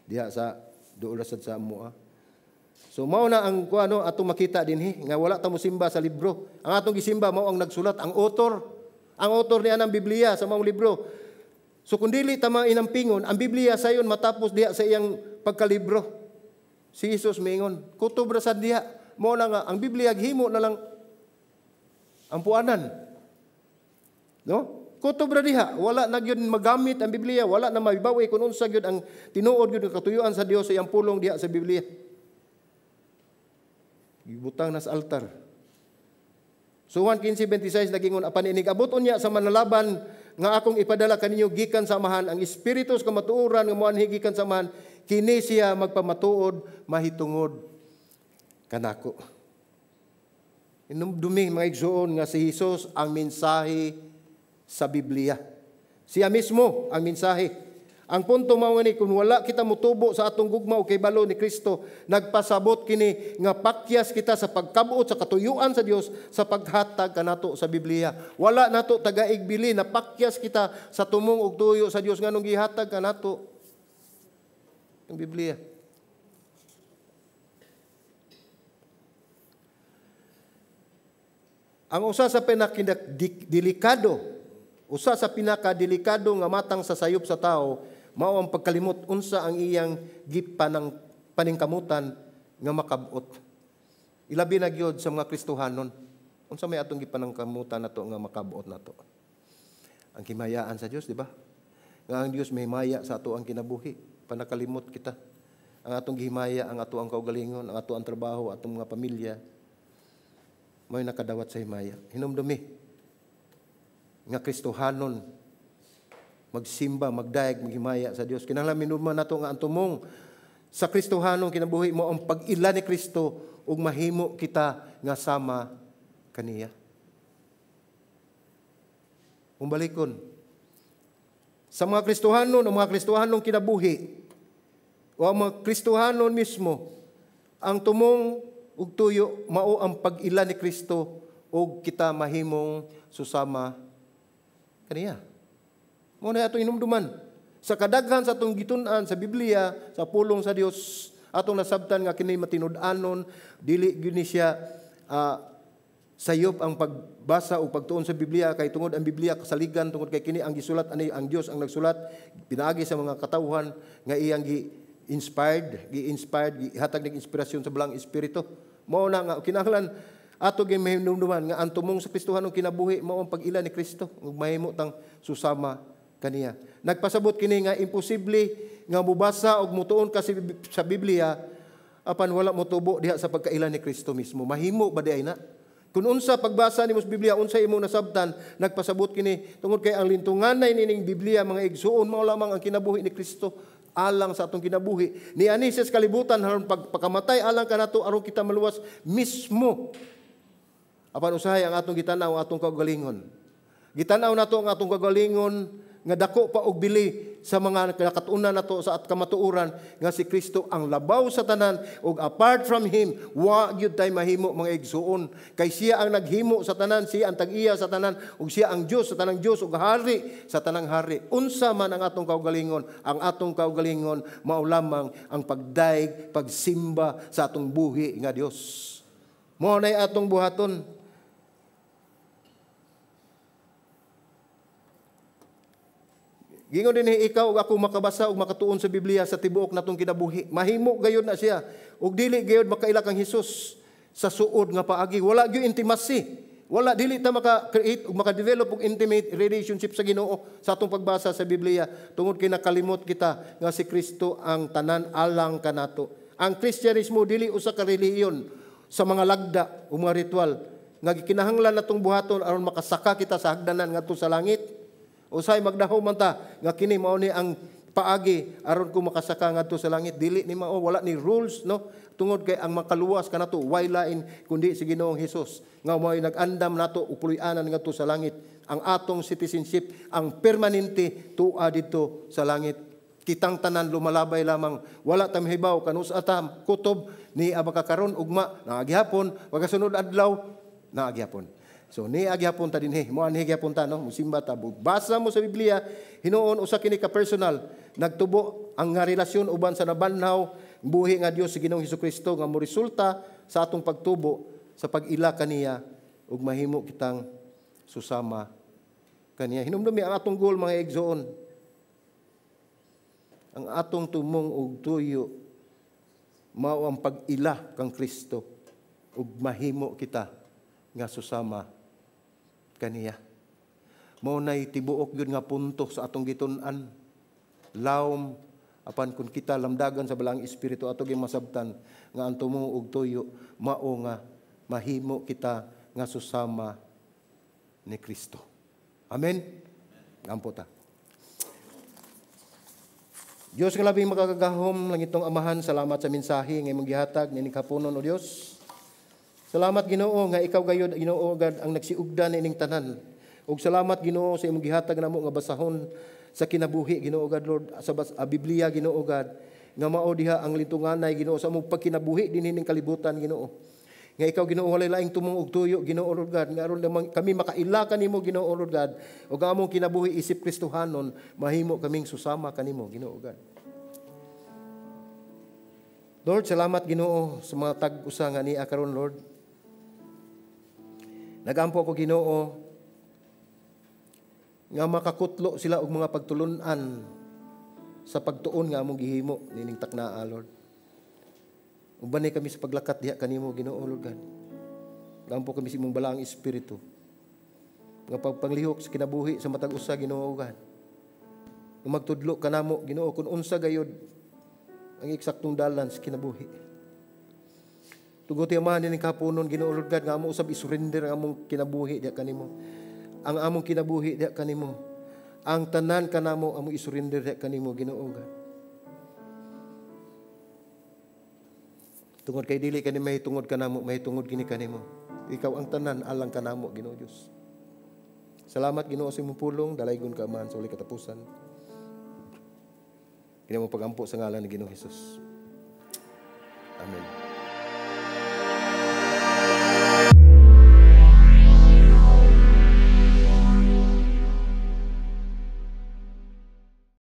diha sa duol sad sa amoa. So mao na ang kuano atong makita dinhi nga wala ta mo simba sa libro. Ang atong gisimba mao ang nagsulat, ang author. Ang author niya ng Biblia sa maong libro. So kung dili ta inampingon, ang Biblia sayon matapos diha sa iyang pagkalibro. Si Jesus miingon, kutob ra sad diha. Mao na nga ang Biblia gihimo na lang ang puanan. No? Kutob ra diha, wala na gyud magamit ang Biblia, wala na mahibaw-i kung unsa gyud ang tinuod gyud nga katuyuan sa Dios sa iyang pulong diha sa Biblia. Gibutang na sa altar. So Juan 15:26 nagingon, apan inig abot unya sa manalaban nga akong ipadala kaninyo gikan sa Amahan, ang Espiritu sa kamatuoran nga moanhi gikan sa Amahan, kini siya magpamatuod mahitungod kanako. Inumdumi mga igsoon nga si Hesus ang mensahe sa Biblia. Siya mismo ang mensahe. Ang punto mao ngani, kung wala kita motubo sa atong gugma o kahibalo ni Kristo, nagpasabot kini nga pakyas kita sa pagkabuot sa katuyuan sa Dios sa paghatag kanato sa Biblia. Wala nato tagaig bili, napakyas kita sa tumong og tuyo sa Dios nganong gihatag kanato ang Biblia. Ang usa sa pinakadelikado, usa sa pinakadelikado nga matang sa sayop sa tao, mao ang pagkalimot unsa ang iyang gipanang paningkamutan nga makabot. Ilabi na gyud sa mga Kristohanon. Unsa may atong gipanangkamutan nato nga makabot nato? Ang himayaan sa Dios, di ba? Nga ang Dios may himaya sa ato ang kinabuhi. Panakalimot kita. Ang atong gihimaya, ang ato ang kaugalingon, ang ato ang trabaho, atong mga pamilya, may nakadawat sa himaya. Hinumdumi nga Kristohanon, magsimba, magdayeg, maghimaya sa Dios. Kinahanglan minuma nato nga ang tumong sa Kristohanon kinabuhi mo ang pag-ila ni Kristo ug mahimo kita nga sama kaniya. Kung balikon sa mga Kristohanon o mga Kristohanong kinabuhi o ang mga Kristohanon mismo, ang tumong ug tuyo mao ang pag-ila ni Kristo ug kita mahimong susama kaniya. Mao na atong inumduman. Sa kadaghan sa atong gitun-an sa Biblia, sa pulong sa Dios, atong nasabtan nga kini matinud-anon, dili gyud ni siya sayop ang pagbasa o pagtuon sa Biblia kay tungod ang Biblia kasaligan tungod kay kini ang gisulat ani ang Dios ang nagsulat pinaagi sa mga katawhan nga iyang gi-inspired, gihatag ning inspirasyon sa Balaang Espiritu. Mao na nga kinahanglan ato gyud mahinumduman nga ang tumong sa Kristohanong kinabuhi mao ang pag-ila ni Kristo ug mahimo tang susama kaniya. Nagpasabot kini nga imposible nga mobasa og motuon ka sa Biblia apan wala motubo diha sa pagkaila ni Kristo mismo. Mahimo ba di ay na? Kung unsa pagbasa nimo sa Biblia, unsa imo nasabtan, nagpasabot kini tungod kay ang lintunganay nining Biblia mga igsuon mao lamang ang kinabuhi ni Kristo alang sa atong kinabuhi. Niani siya sa kalibutan aron pagpakamatay alang kanato aron kita maluwas mismo. Apan usahay ang atong gitan-aw ang atong kaugalingon. Gitan-aw nato ang atong kaugalingon nga dako pa og bili sa mga nakatunan nato sa at kamatuoran nga si Kristo ang labaw sa tanan ug apart from him wa gyud tay mahimo mga igsuon kay siya ang naghimo sa tanan, siya ang tag-iya sa tanan ug siya ang Dios sa tanang Dios ug hari sa tanang hari. Unsa man ang atong kaugalingon, ang atong kaugalingon mao lamang ang pagdayeg, pagsimba sa atong buhi nga Dios. Mao nay atong buhaton. Gingon din ikaw ug ako makabasa ug makatuon sa Biblia sa tibuok natong kinabuhi. Mahimo gayud na siya ug dili gayud makaila kang Hesus sa suod nga paagi. Wala gyud intimacy. Wala dili ta maka-create ug maka-develop og intimate relationship sa Ginoo sa atong pagbasa sa Biblia tungod kay nakalimot kita nga si Kristo ang tanan alang kanato. Ang Kristyanismo dili usa ka relihiyon sa mga lagda o mga ritual nga gikinahanglan natong buhaton aron makasaka kita sa hagdanan ngadto sa langit. Usay magdahom man ta nga kini mao ni ang paagi aron ko makasaka ngadto sa langit. Dili ni mao, wala ni rules, no? Tungod kay ang makaluwas kanato way lain kundi si Ginoong Hesus nga mao'y nag-andam nato og puloy-anan ngadto sa langit. Ang atong citizenship ang permanente tua didto sa langit. Kitang tanan lumalabay lamang, wala ta mahibaw kanus atam kutob ni abaka karon ugma naagihapon, pagkasunod adlaw naagihapon. So ni agyapon ta dinhi, mo anhi gyapon ta, no, musimba ta, basa mo sa Biblia, hinuon usa kini ka personal, nagtubo ang nga relasyon uban sa nabanhaw buhi nga Dios si Ginoong Hesukristo nga moresulta sa atong pagtubo sa pag-ila kaniya ug mahimo kitang susama kaniya. Hinumdumi ang atong goal mga igsoon. Ang atong tumong ug tuyo mao ang pag-ila kang Kristo ug mahimo kita nga susama kaniya. Mao nay tibuok gyud nga punto sa atong gitun-an. Lawom, apan kung kita lamdagan sa Balaang Espiritu, ato gyud masabtan nga ang tumong ug tuyo mao nga mahimo kita nga susama ni Kristo. Amen. Ampo ta. Diyos nga labing makakagahom, langitong Amahan, salamat sa mensahe nga imong gihatag nining haponon, o Dios. Salamat, Ginoo, nga ikaw gayud, Ginoo God, ang nagsiugda nining tanan. Ug salamat, Ginoo, sa imong gihatag namo nga basahon sa kinabuhi, Ginoo God Lord, sa Biblia, Ginoo God, nga mao diha ang lintunganay, Ginoo, sa among pagkinabuhi dinhi ning kalibutan, Ginoo. Nga ikaw, Ginoo, walay laing tumong og tuyo, Ginoo Lord God, nga aron lamang kami makaila kanimo, Ginoo Lord God, ug ang among kinabuhi isip Kristohanon, mahimo kaming susama kanimo, Ginoo God. Lord, salamat, Ginoo, sa mga tag-usa nga niya karon, Lord. Nagampo ko, Ginoo, nga makakutlo sila og mga pagtulun-an sa pagtuon nga among gihimo nining taknaa, Lord. Ubanay kami sa paglakat diha kanimo, Ginoo Lord God. Gampo kami sa imong Balaang Espiritu nga pagpanglihok sa kinabuhi sa matag usa, Ginoo God. Nga magtudlo kanamo, Ginoo, kung unsa gayud ang eksaktong dalan sa kinabuhi. Tuguti, Amahan, nining kahaponon, Ginoo Lord God, nga amo usab isurrender ang among kinabuhi diha kanimo. Ang among kinabuhi diha kanimo. Ang tanan kanamo among isurrender diha kanimo, Ginoo God. Tungod kay dili kani mahitungod kanamo, mahitungod kini kanimo. Ikaw ang tanan alang kanamo, Ginoo Dios. Salamat, Ginoo, sa imong pulong, dalaygon ka, Amahan, sa walay katapusan. Kini mo pagampo sa ngalan ni Ginoo Hesus. Amen.